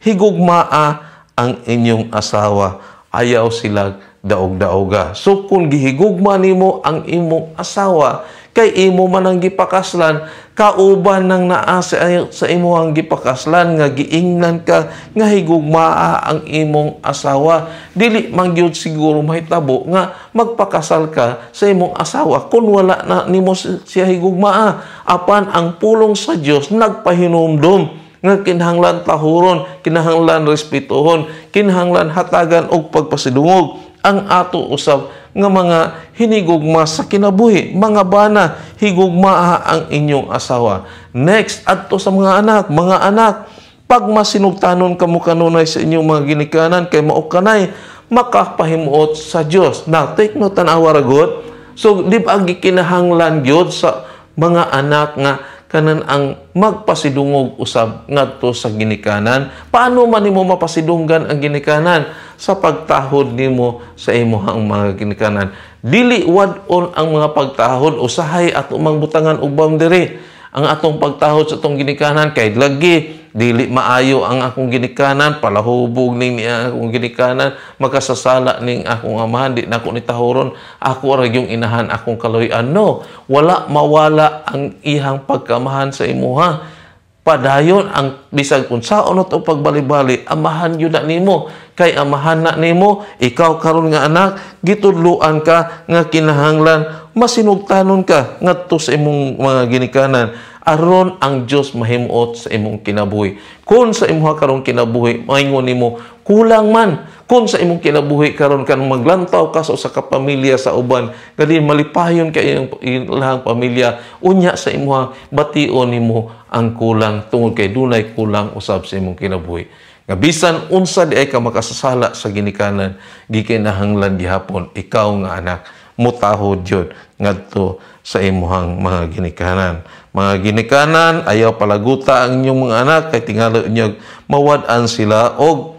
higugmaa ang inyong asawa, ayaw sila daog-daoga. So kung gihigugma nimo ang imong asawa, kay imo man ang gipakaslan, kauban nang naa sa imong gipakaslan nga giingnan ka nga higugmaa ang imong asawa. Dili man gyud siguro mahitabo nga magpakasal ka sa imong asawa kung wala na nimo siya higugmaa. Apan ang pulong sa Dios nagpahinumdom nga kinahanglan tahuron, kinahanglan respetuhon, kinahanglan hatagan og pagpasidungog ang ato usab nga mga hinigugma sa kinabuhi. Mga bana, higugmaa ang inyong asawa. Next, adto sa mga anak. Mga anak, pagmasinugtanon kamo kanunay sa inyong mga ginikanan, kay mao kanay makapahimuot sa Dios. Now, take note, tan-awa ra gud. So, di ba gikinahanglan gyud sa mga anak nga kanan ang magpasidungog usab ngadto sa ginikanan? Paano man nimo mapasidunggan ang ginikanan? Sa pagtahod nimo sa imong mga ginikanan. Dili wad-on ang mga pagtahod, usahay ato mang butangan og boundary ang atong pagtahod sa atong ginikanan, kay lagi dili maayo ang akong ginikanan, palahubog ning niya akong ginikanan, makasasala ning akong amahan, di nako ni tahuron, ako ra yung inahan akong kaluy-an. No, wala mawala ang ihang pagkamahan sa imuha. Padayon ang bisag unsaon to pagbali-bali, amahan yun na nimo, kay amahan na nimo. Ikaw karon nga anak, gitudloan ka nga kinahanglan masinugtanon ka ngadto sa imong mga ginikanan aron ang Dios mahimuot sa imong kinabuhi. Kung sa imuha karon kinabuhi maingon nimo kulang man, kung sa imong kinabuhi karon kan maglantaw ka sa usa ka pamilya sa uban gali malipayon kay imong ilahang pamilya, unya sa imuha bation nimo ang kulang tungod kay dunay kulang usab sa imong kinabuhi. Nga bisan unsa di ay ka makasasala sa ginikanan, gikinahanglan gihapon ikaw nga anak mutahod yun ngadto sa imuhang mga ginikanan. Mga ginikanan, ayaw palaguta ang inyong mga anak kay tingalo inyo mawad-an sila og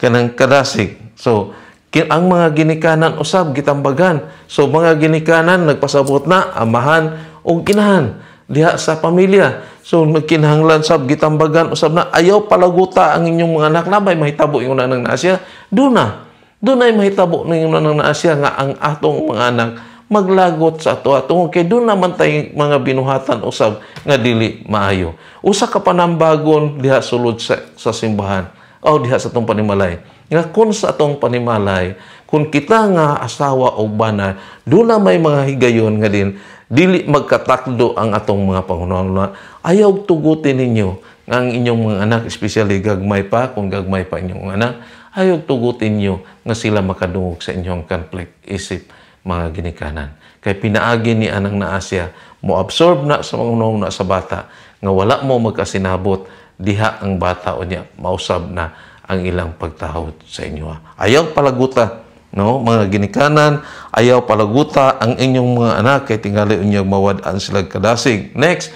kanang kadasig. So ang mga ginikanan usab gitambagan. So mga ginikanan nagpasabot na amahan og inahan. diha sa pamilya. So nagkinahanglan sab gitambagan usab na ayaw palaguta ang inyong mga anak. Na bay mahitabo ingon nang naa siya? Duna. Dunay mahitabo ningon nang naa siya nga ang atong mga anak maglagot sa ato tungod kay doon naman tay mga binuhatan usab nga dili maayo. Usa ka panambagon diha sulod sa simbahan o diha sa atong panimalay. Nga kung sa atong panimalay, kung kita nga asawa o bana, doon na may mga higayon nga din dili magkatakdo ang atong mga panghunahuna. Ayaw tugutin ninyo nga ang inyong mga anak, especially gagmay pa, kung gagmay pa inyong anak, ayaw tugutin niyo nga sila makadungog sa inyong conflict isip mga ginikanan. Kay pinaagi ni anang naasya, mo absorb na sa mga hunahuna sa bata nga wala mo magkasinabot diha ang bata o niya mausab na ang ilang pagtahod sa inyo. Ayaw palaguta, no, mga ginikanan, ayaw palaguta ang inyong mga anak kay tingali unya mawad-an sila kadasig. Next,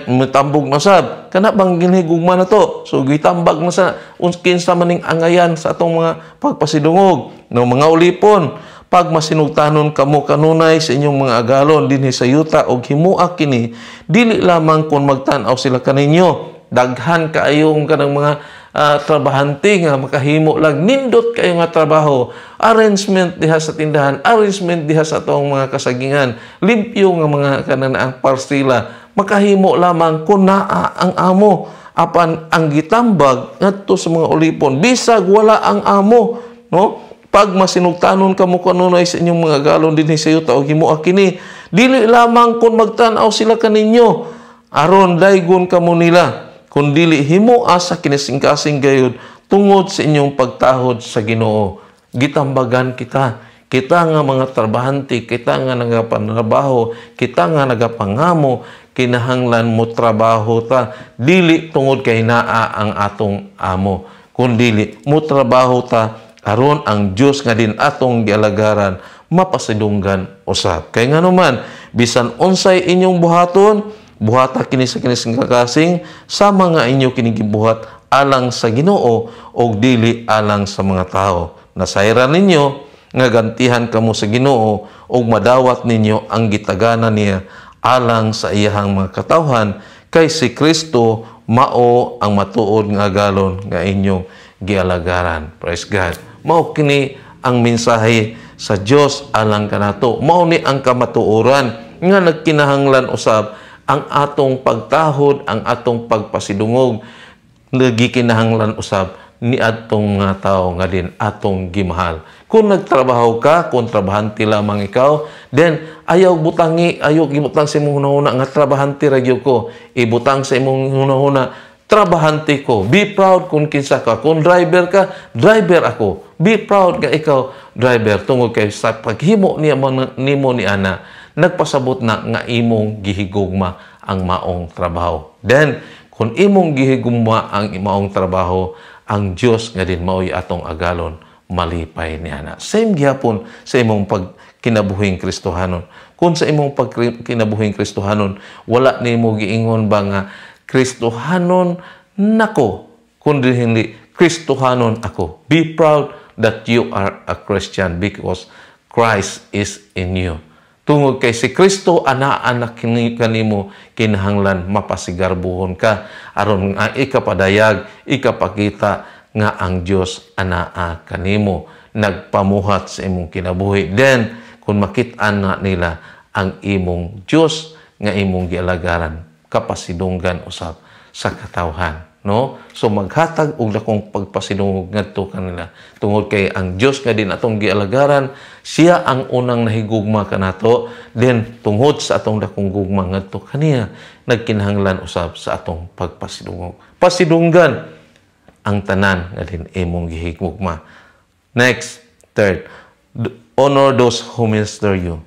mitambog na sab kana bang ginhigugma na to? So gitambag na sa kinsa maning angayan sa atong mga pagpasidungog, no? Mga ulipon, pag masinugtanon kamo kanunay sa inyong mga agalon dinhi sa yuta og himua kini dili lamang kung magtan-aw sila kaninyo. Daghan kaayong kanang mga trabahante nga makahimo lang nindot kayo nga trabaho, arrangement diha sa tindahan, arrangement diha sa atong mga kasagingan, limpyo nga mga kanan ang parsila, makahimo lamang kung naa ang amo. Apan ang gitambag ngadto sa mga ulipon, bisag wala ang amo, no, pag masinugtanon kamo kanunay sa inyong mga galon dinhi sa yuta og himoa kini dili lamang kung magtan-aw sila kaninyo aron daygon kamo nila, kun dili himoa sa kinisingkasing gayud tungod sa inyong pagtahod sa Ginoo. Gitambagan kita, kita nga mga trabahante, kita nga nagapanrabaho, kita nga nagapangamo, kinahanglan mo trabaho ta dili tungod kay naa ang atong amo, kun dili mo trabaho ta aron ang Dios nga din atong gialagaran mapasidunggan usab. Kay nganuman bisan unsay inyong buhaton, buhata kini sa kinisingkasing sa mga inyo kini gibuhat alang sa Ginoo og dili alang sa mga tao. Nasayran ninyo nga gantihan kamo sa Ginoo og madawat ninyo ang gitagana niya alang sa iyahang mga katawhan, kay si Kristo mao ang matuod nga agalon nga inyong gialagaran. Praise God. Mao kini ang mensahe sa Dios alang kanato. Mao ni ang kamatuoran nga nagkinahanglan usab ang atong pagtahod, ang atong pagpasidungog, nagikinahanglan usab ni atong nga tao nga din atong gimahal. Kung nagtrabaho ka, kung trabahante lamang ikaw, then ayaw butangi, ayaw gibutang sa imong hunahuna nga trabahante ra gyud ko. Ibutang sa imong hunahuna, trabahante ko. Be proud kung kinsa ka. Kung driver ka, driver ako. Be proud nga ikaw driver tungod kay sa paghimo niya nimo ni ana, nagpasabot na nga imong gihigugma ang maong trabaho. Then, kung imong gihigugma ang maong trabaho, ang Dios nga din mao'y atong agalon, malipay niya na. Same gihapon sa imong pagkinabuhing Kristohanon. Kung sa imong pagkinabuhing Kristohanon, wala nimo giingon ba nga Kristohanon nako, kundi hindi Kristohanon ako. Be proud that you are a Christian because Christ is in you. Tungod kay si Kristo ana-anak kanimo, kinahanglan mapasigarbuhon ka aron nga ikapadayag, ikapakita nga ang Dios anaa kanimo, nagpamuhat sa imong kinabuhi. Then kung makit-an na nila ang imong Dios nga imong gialagaran, kapasidunggan usab sa katawhan, no? So maghatag og dakong pagpasidungog ngadto kanila tungod kay ang Dios nga din atong gialagaran, siya ang unang nahigugma kanato. Then tungod sa atong dakong gugma ngadto kaniya, nagkinahanglan usab sa atong pagpasidungog. Pasidunggan ang tanan nga din imong gihigugma. Next, third, honor those who minister you.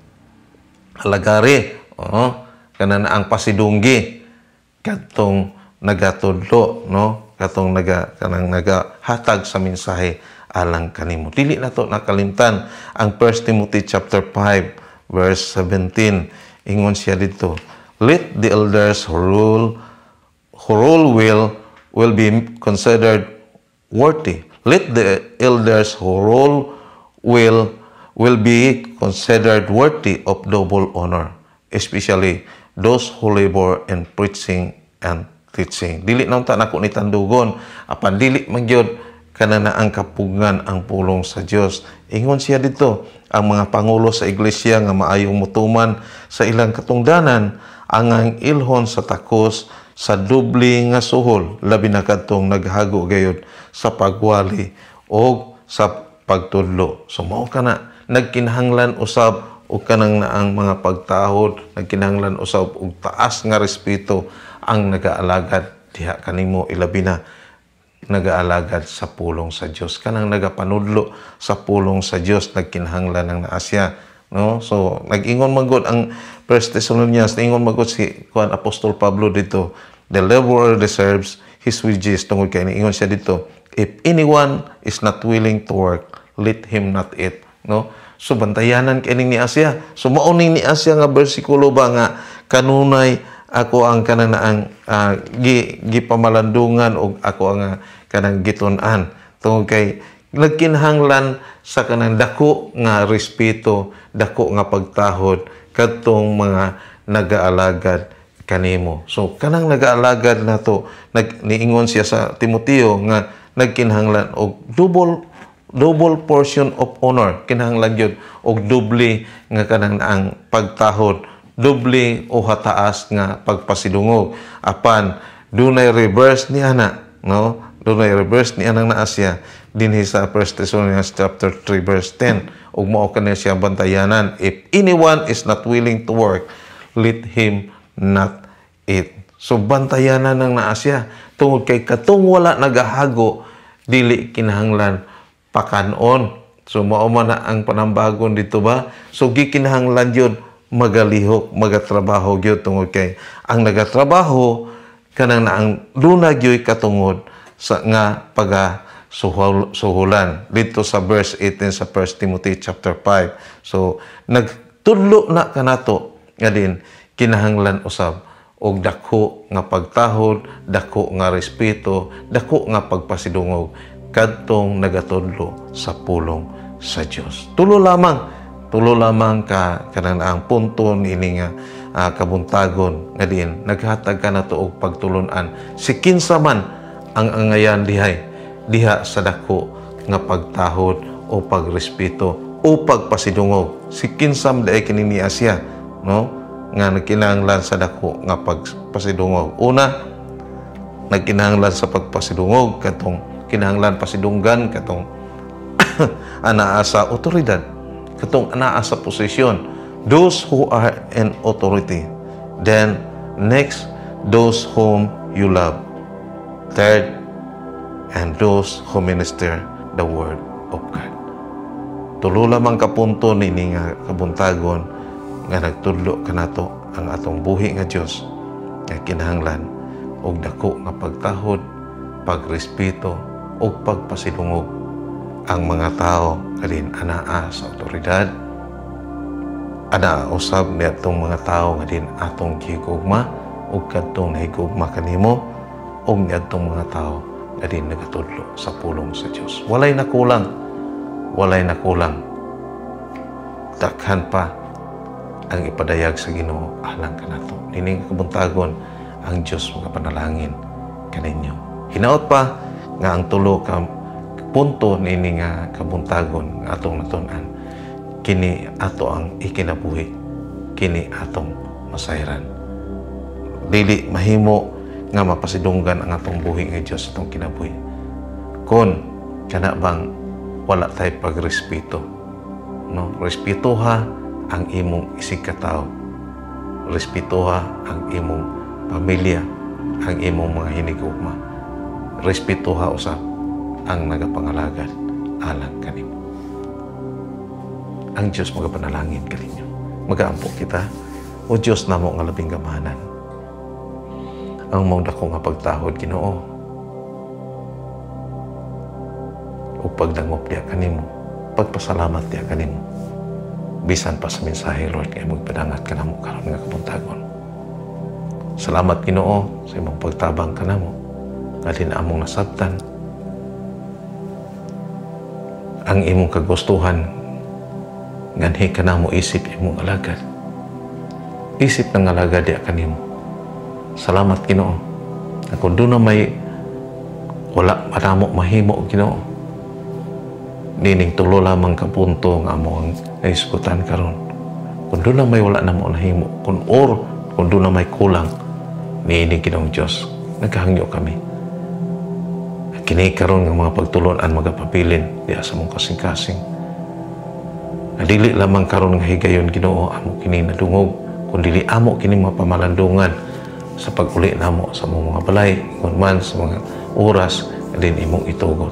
Alagari, oh, kanan ang pasidunggi kadtong nagatudlo, no, katong naga kanang nagahatag sa mensahe alang kanimo. Dili na to nakalimtan ang 1 Timothy chapter 5 verse 17. Ingon siya dito, let the elders who rule will be considered worthy. Let the elders who rule will be considered worthy of double honor, especially those who labor in preaching and teaching. Dili na unta nako ni tandugon, apan dili man gyud kanang ang kapugngan ang pulong sa Dios. Ingon siya dito, ang mga pangulo sa iglesia nga maayong mutuman sa ilang katungdanan ang ilhon sa takos sa doble nga suhol, labi na kadtong naghago gayud sa pagwali og sa pagtudlo. So mao kana, nagkinahanglan usab og kanang naang mga pagtahod, nagkinahanglan usab og taas nga respeto ang nagaalagad diha kanimo, ilabi na nagaalagad sa pulong sa Dios, kanang nagapanudlo sa pulong sa Dios, nagkinahanglan ng naa siya, no? So nag-ingon man gud ang First Thessalonians, ingon man gud si kuan Apostol Pablo dito, "The laborer deserves his wages," tungod kay ingon siya dito, "If anyone is not willing to work, let him not eat," no? So bantayanan kining ni Asya. So mao ning ni Asya nga bersikulo ba nga kanunay ako ang kanang ang gipamalandungan og ako ang kanang gitun-an, tungod kay nagkinahanglan sa kanang dako nga respeto, dako nga pagtahod kadtong mga nagaalagad kanimo. So kanang nagaalagad nato, niingon siya sa Timoteo nga nagkinahanglan og double double portion of honor, kinahanglan gyud og doble nga kanang ang pagtahod, doble o hataas nga pagpasidungog. Apan dunay reverse ni ana, no? Dunay reverse ni anang naa siya dinhi sa 1 Thessalonians chapter 3 verse 10, ug mao kani siya bantayanan, "If anyone is not willing to work, let him not eat." So bantayanan nang naa siya tungod kay katong wala nagahago, dili kinahanglan pakanon. So mao man na ang panambagon dito ba. So gikinahanglan gyud magalihok, magatrabaho gyud, tungod kay ang nagatrabaho kanang naang duna gyud katungod sa nga paga suhulan dito sa verse 18 sa 1 Timothy chapter 5. So nagtudlo na kanato nga din kinahanglan usab og dako nga pagtahod, dako nga respeto, dako nga pagpasidungog kadtong nagatudlo sa pulong sa Dios. Tulo lamang ka kanang ang punto niini nga kabuntagon nga diin naghatag ka nato og pagtulun-an si kinsa man ang angayan dihay diha sa dako nga pagtahod o pagrespeto o pagpasidungog, si kinsa man diay kini niya siya, no, nga nagkinahanglan sa dako nga pagpasidungog. Una, nagkinahanglan sa pagpasidungog katong kinahanglan pasidunggan katong anaa sa otoridad, katong anaa sa posisyon, those who are in authority. Then next, those whom you love. Third, and those who minister the word of God. Tulo lamang ka punto nini nga kabuntagon nga nagtudlo kanato ang atong buhi nga Dios nga kinahanglan og dako nga pagtahod, pagrespeto ug pagpasidungog ang mga tao nga din anaa sa otoridad, anaa usab niadtong mga tao nga din atong gihigugma ug kadtong nahigugma kanimo, ug niadtong mga tao nga din nagatudlo sa pulong sa Dios. Walay nakulang, walay nakulang. Daghan pa ang ipadayag sa Ginoo alang kanato. Nining kabuntagon, ang Dios magapanalangin kaninyo. Hinaot pa nga ang tulo ka punto niini nga kabuntagon nga atong natun-an, kini ato ang ikinabuhi, kini atong masayran. Dili mahimo nga mapasidunggan ang atong buhi nga Dios atong kinabuhi kon kana bang wala tay pagrespeto, no? Respetuha ang imong isig katawo, respetuha ang imong pamilya, ang imong mga hinigugma, respetuha usab ang nagapangalagad alang kanimo. Ang Dios magapanalangin kaninyo. Magaampo kita. O Dios namo nga labing gamahanan, ang mong dako nga pagtahod, Ginoo, o pagdangop diha kanimo, pagpasalamat diha kanimo, bisan pa sa mensahe, Lord, nga imong padangat kanamo karon nga kabuntagon. Salamat, Ginoo, sa imong pagtabang kanamo nga din among nasabtan ang imong kagustuhan nganhi kanamo isip imong alagad. Isip ng alagad diha kanimo. Salamat, Ginoo. Na kung duna may wala pa namo mahimo, Ginoo, nining tulo lamang ka punto nga amo ang naisgutan karon. Kung duna may wala namo nahimo, kung or kung duna may kulang, niini, Ginoong Diyos, naghangyo kami. Kini karon nga mga pagtulon-an magapabilin diha sa among kasing-kasing. Nga dili lamang karon nga higayon, Ginoo, amo kini nadungog, kun dili amo kini mga pamalandungan sa pag-uli namo sa among mga balay, ingon man sa mga oras nga din imong itugot.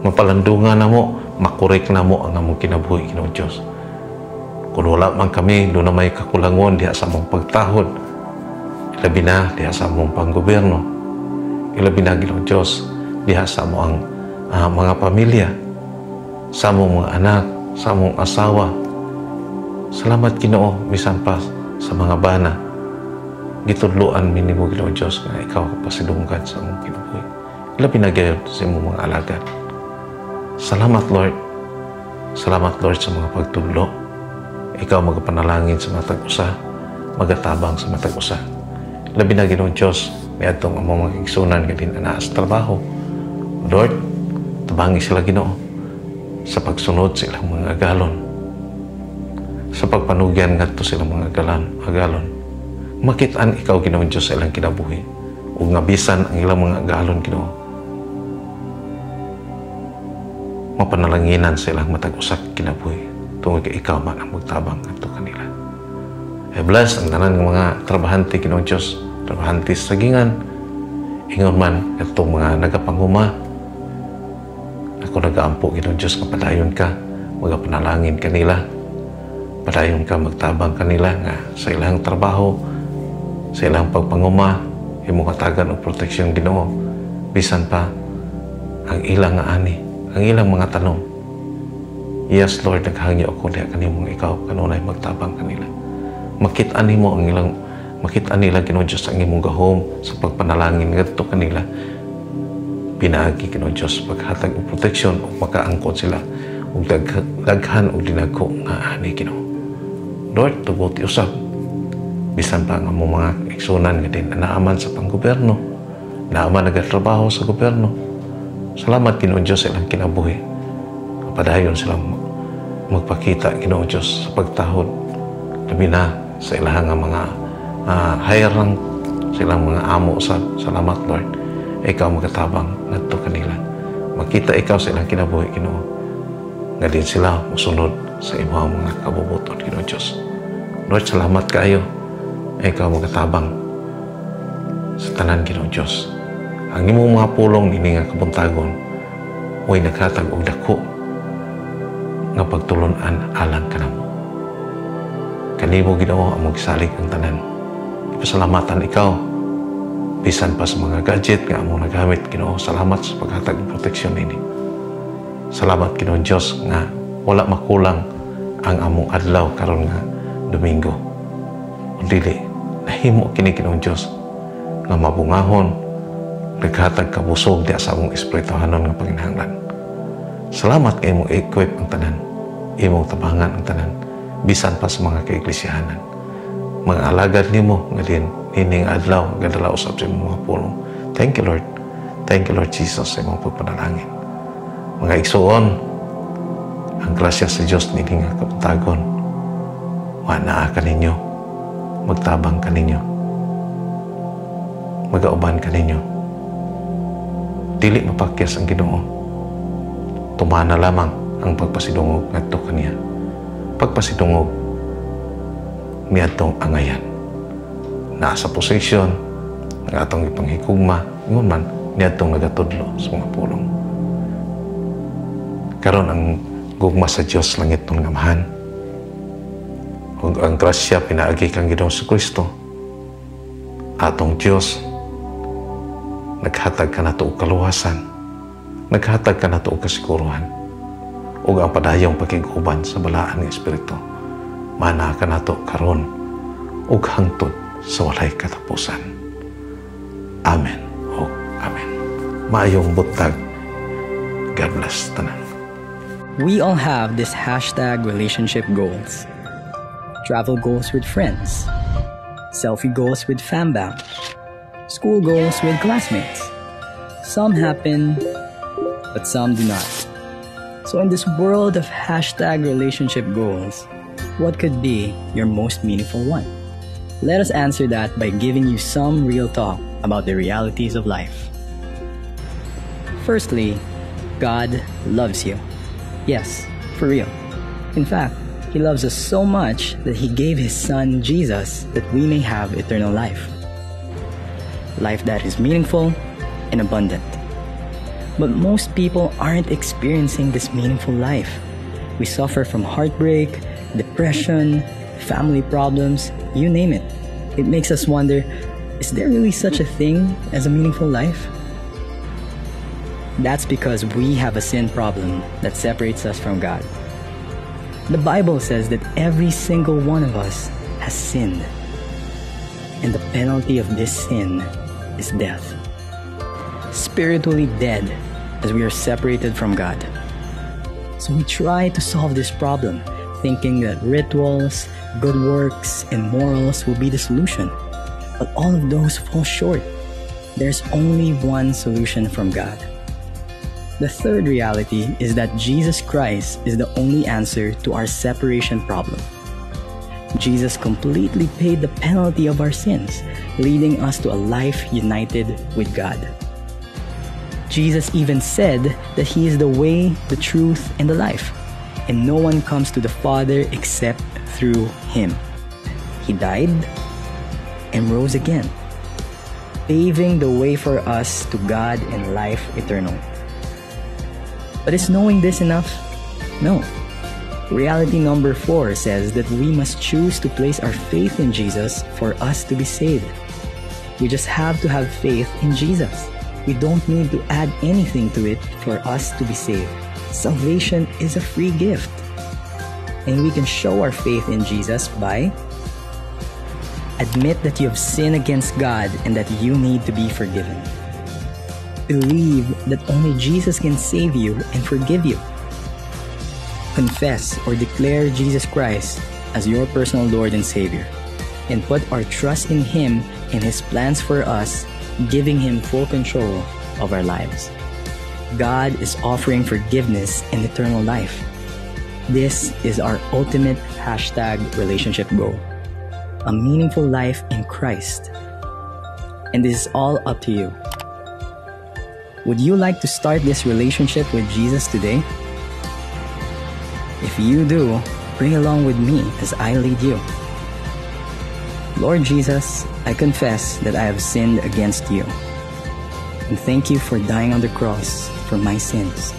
Mapalandungan namo, makorek namo ang among kinabuhi, Ginoong Diyos. Kung wala man kami, duna may kakulangon diha sa among pagtahod, ilabi na diha sa among panggobyerno, ilabi na, Ginoong Diyos, diha sa among mga pamilya, sa among mga anak, sa among asawa. Salamat, Ginoo, bisan pa sa mga bana. Gitudloan mi nimo, Ginoong Diyos, nga ikaw pasidunggan sa among kinabuhi. Ilabi na gayud sa imong mga alagad. Salamat, Lord. Salamat, Lord, sa mga pagtudlo. Ikaw magapanalangin sa matag usa, magatabang sa matag usa. Labi na, Ginoong Diyos, niadtong among mga igsunan nga din anaa sa trabaho. Lord, tabangi sila, Ginoo, sa pagsunod sa ilang mga agalon. Sa pagpanugyan ngadto sa ilang mga agalon. Makitaan ikaw, Ginoong Diyos, sa ilang kinabuhi. Ug nga bisan ang ilang mga agalon, Ginoo, mapanalanginan sa ilang matag usa kinabuhi tungod kay ikaw man ang magtabang ngadto kanila. I bless ang tanan ng mga trabahante, Ginoong Diyos, trabahante sa sagingan, ingon man katong mga nagapanguma. Ako nagaampo, Ginoong Diyos, nga padayon ka magapanalangin kanila, padayon ka magtabang kanila nga sa ilang trabaho, sa ilang pagpanguma, imong hatagan og proteksyon, Ginoo, bisan pa ang ilang nga ani, ang ilang mga tanom. Yes, Lord, naghangyo ako diha kanimo nga ikaw kanunay magtabang kanila. Makit-an nimo ang ilang makit-an nila, Ginoong Diyos, ang imong gahom sa pagpanalangin ngadto kanila. Pinaagi, Ginoong Diyos, paghatag og proteksyon ug makaangkon sila og daghan og dinagko nga ani, Ginoo. Lord, tuguti usab bisan pa ang among mga igsunan nga din naaman sa panggobyerno, naaman nagatrabaho sa gobyerno. Salamat, Ginoong Diyos, sa ilang kinabuhi. Padayon silang magpakita, Ginoong Diyos, sa pagtahod, labi na sa ilang nga mga higher rank, sa ilang mga amo usab. Salamat, Lord. Ikaw magatabang ngadto kanila. Makita ikaw sa ilang kinabuhi, Ginoo, nga din sila musunod sa imong mga kabubuton, Ginoong Diyos. Lord, salamat kaayo. Ikaw magatabang sa tanan, Ginoong Diyos. Ang imong mga pulong ini nga kabuntagon mo'y naghatag og dako nga pagtulon-an alang kanamo. Kanimo, Ginoo, among gisalig ang tanan. Ipasalamatan ikaw bisan pa sa mga gadget nga among nagamit, Ginoo. Salamat sa paghatag og proteksyon nini. Salamat, Ginoong Dios, nga wala makulang ang among adlaw karon nga Domingo. Dili nahimo kini, Ginoong Dios, nga mabungahon, naghatag kabusog diha sa among espirituhanon nga panginahanglan. Salamat kay imong equip ang tanan, imong tabangan ang tanan, bisan pa sa mga kaiglisyahanan. Mga alagad nimo nga din nining adlaw gadala usab sa imong mga pulong. Thank you, Lord. Thank you, Lord Jesus, sa imong pagpanalangin. Mga igsuon, ang grasya sa Dios nining nga kabuntagon, wa naa kaninyo, magtabang kaninyo, magauban kaninyo. Dili mapakyas ang Ginoo. Tumana lamang ang pagpasidungog ngadto kaniya. Pagpasidungog niadtong angayan. Naa sa posisyon ng atong ipanghikugma, ingon man niadtong nagatudlo sa mga pulong. Karon ang gugma sa Dios langitnon nga Amahan ug ang grasya pinaagi kang Ginoong Kristo atong Dios, naghatag kanato og kaluwasan, naghatag kanato og kasiguruhan, ug ang padayong pakig-uban sa balaan nga Espiritu mana kanato karon ug hangtod sa walay katapusan. Amen ug amen. Maayong buntag. God bless tanan. We all have this #RelationshipGoals. Travel goals with friends. Selfie goals with fambam. School goals with classmates. Some happen, but some do not. So in this world of #RelationshipGoals, what could be your most meaningful one? Let us answer that by giving you some real talk about the realities of life. Firstly, God loves you. Yes, for real. In fact, He loves us so much that He gave His Son Jesus that we may have eternal life. Life that is meaningful and abundant. But most people aren't experiencing this meaningful life. We suffer from heartbreak, depression, family problems, you name it. It makes us wonder, is there really such a thing as a meaningful life? That's because we have a sin problem that separates us from God. The Bible says that every single one of us has sinned. And the penalty of this sin is death. Spiritually dead as we are separated from God. So we try to solve this problem, thinking that rituals, good works, and morals will be the solution. But all of those fall short. There's only one solution from God. The third reality is that Jesus Christ is the only answer to our separation problem. Jesus completely paid the penalty of our sins, leading us to a life united with God. Jesus even said that He is the way, the truth, and the life, and no one comes to the Father except through Him. He died and rose again, paving the way for us to God and life eternal. But is knowing this enough? No. Reality number 4 says that we must choose to place our faith in Jesus for us to be saved. We just have to have faith in Jesus. We don't need to add anything to it for us to be saved. Salvation is a free gift. And we can show our faith in Jesus by admit that you have sinned against God and that you need to be forgiven. Believe that only Jesus can save you and forgive you. Confess or declare Jesus Christ as your personal Lord and Savior, and put our trust in Him and His plans for us, giving Him full control of our lives. God is offering forgiveness and eternal life. This is our ultimate #RelationshipGoal. A meaningful life in Christ. And this is all up to you. Would you like to start this relationship with Jesus today? If you do, pray along with me as I lead you. Lord Jesus, I confess that I have sinned against you. And thank you for dying on the cross for my sins.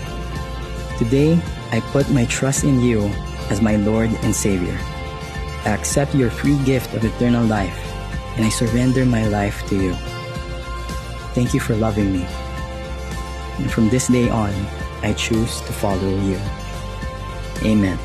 Today, I put my trust in you as my Lord and Savior. I accept your free gift of eternal life, and I surrender my life to you. Thank you for loving me. And from this day on, I choose to follow you. Amen.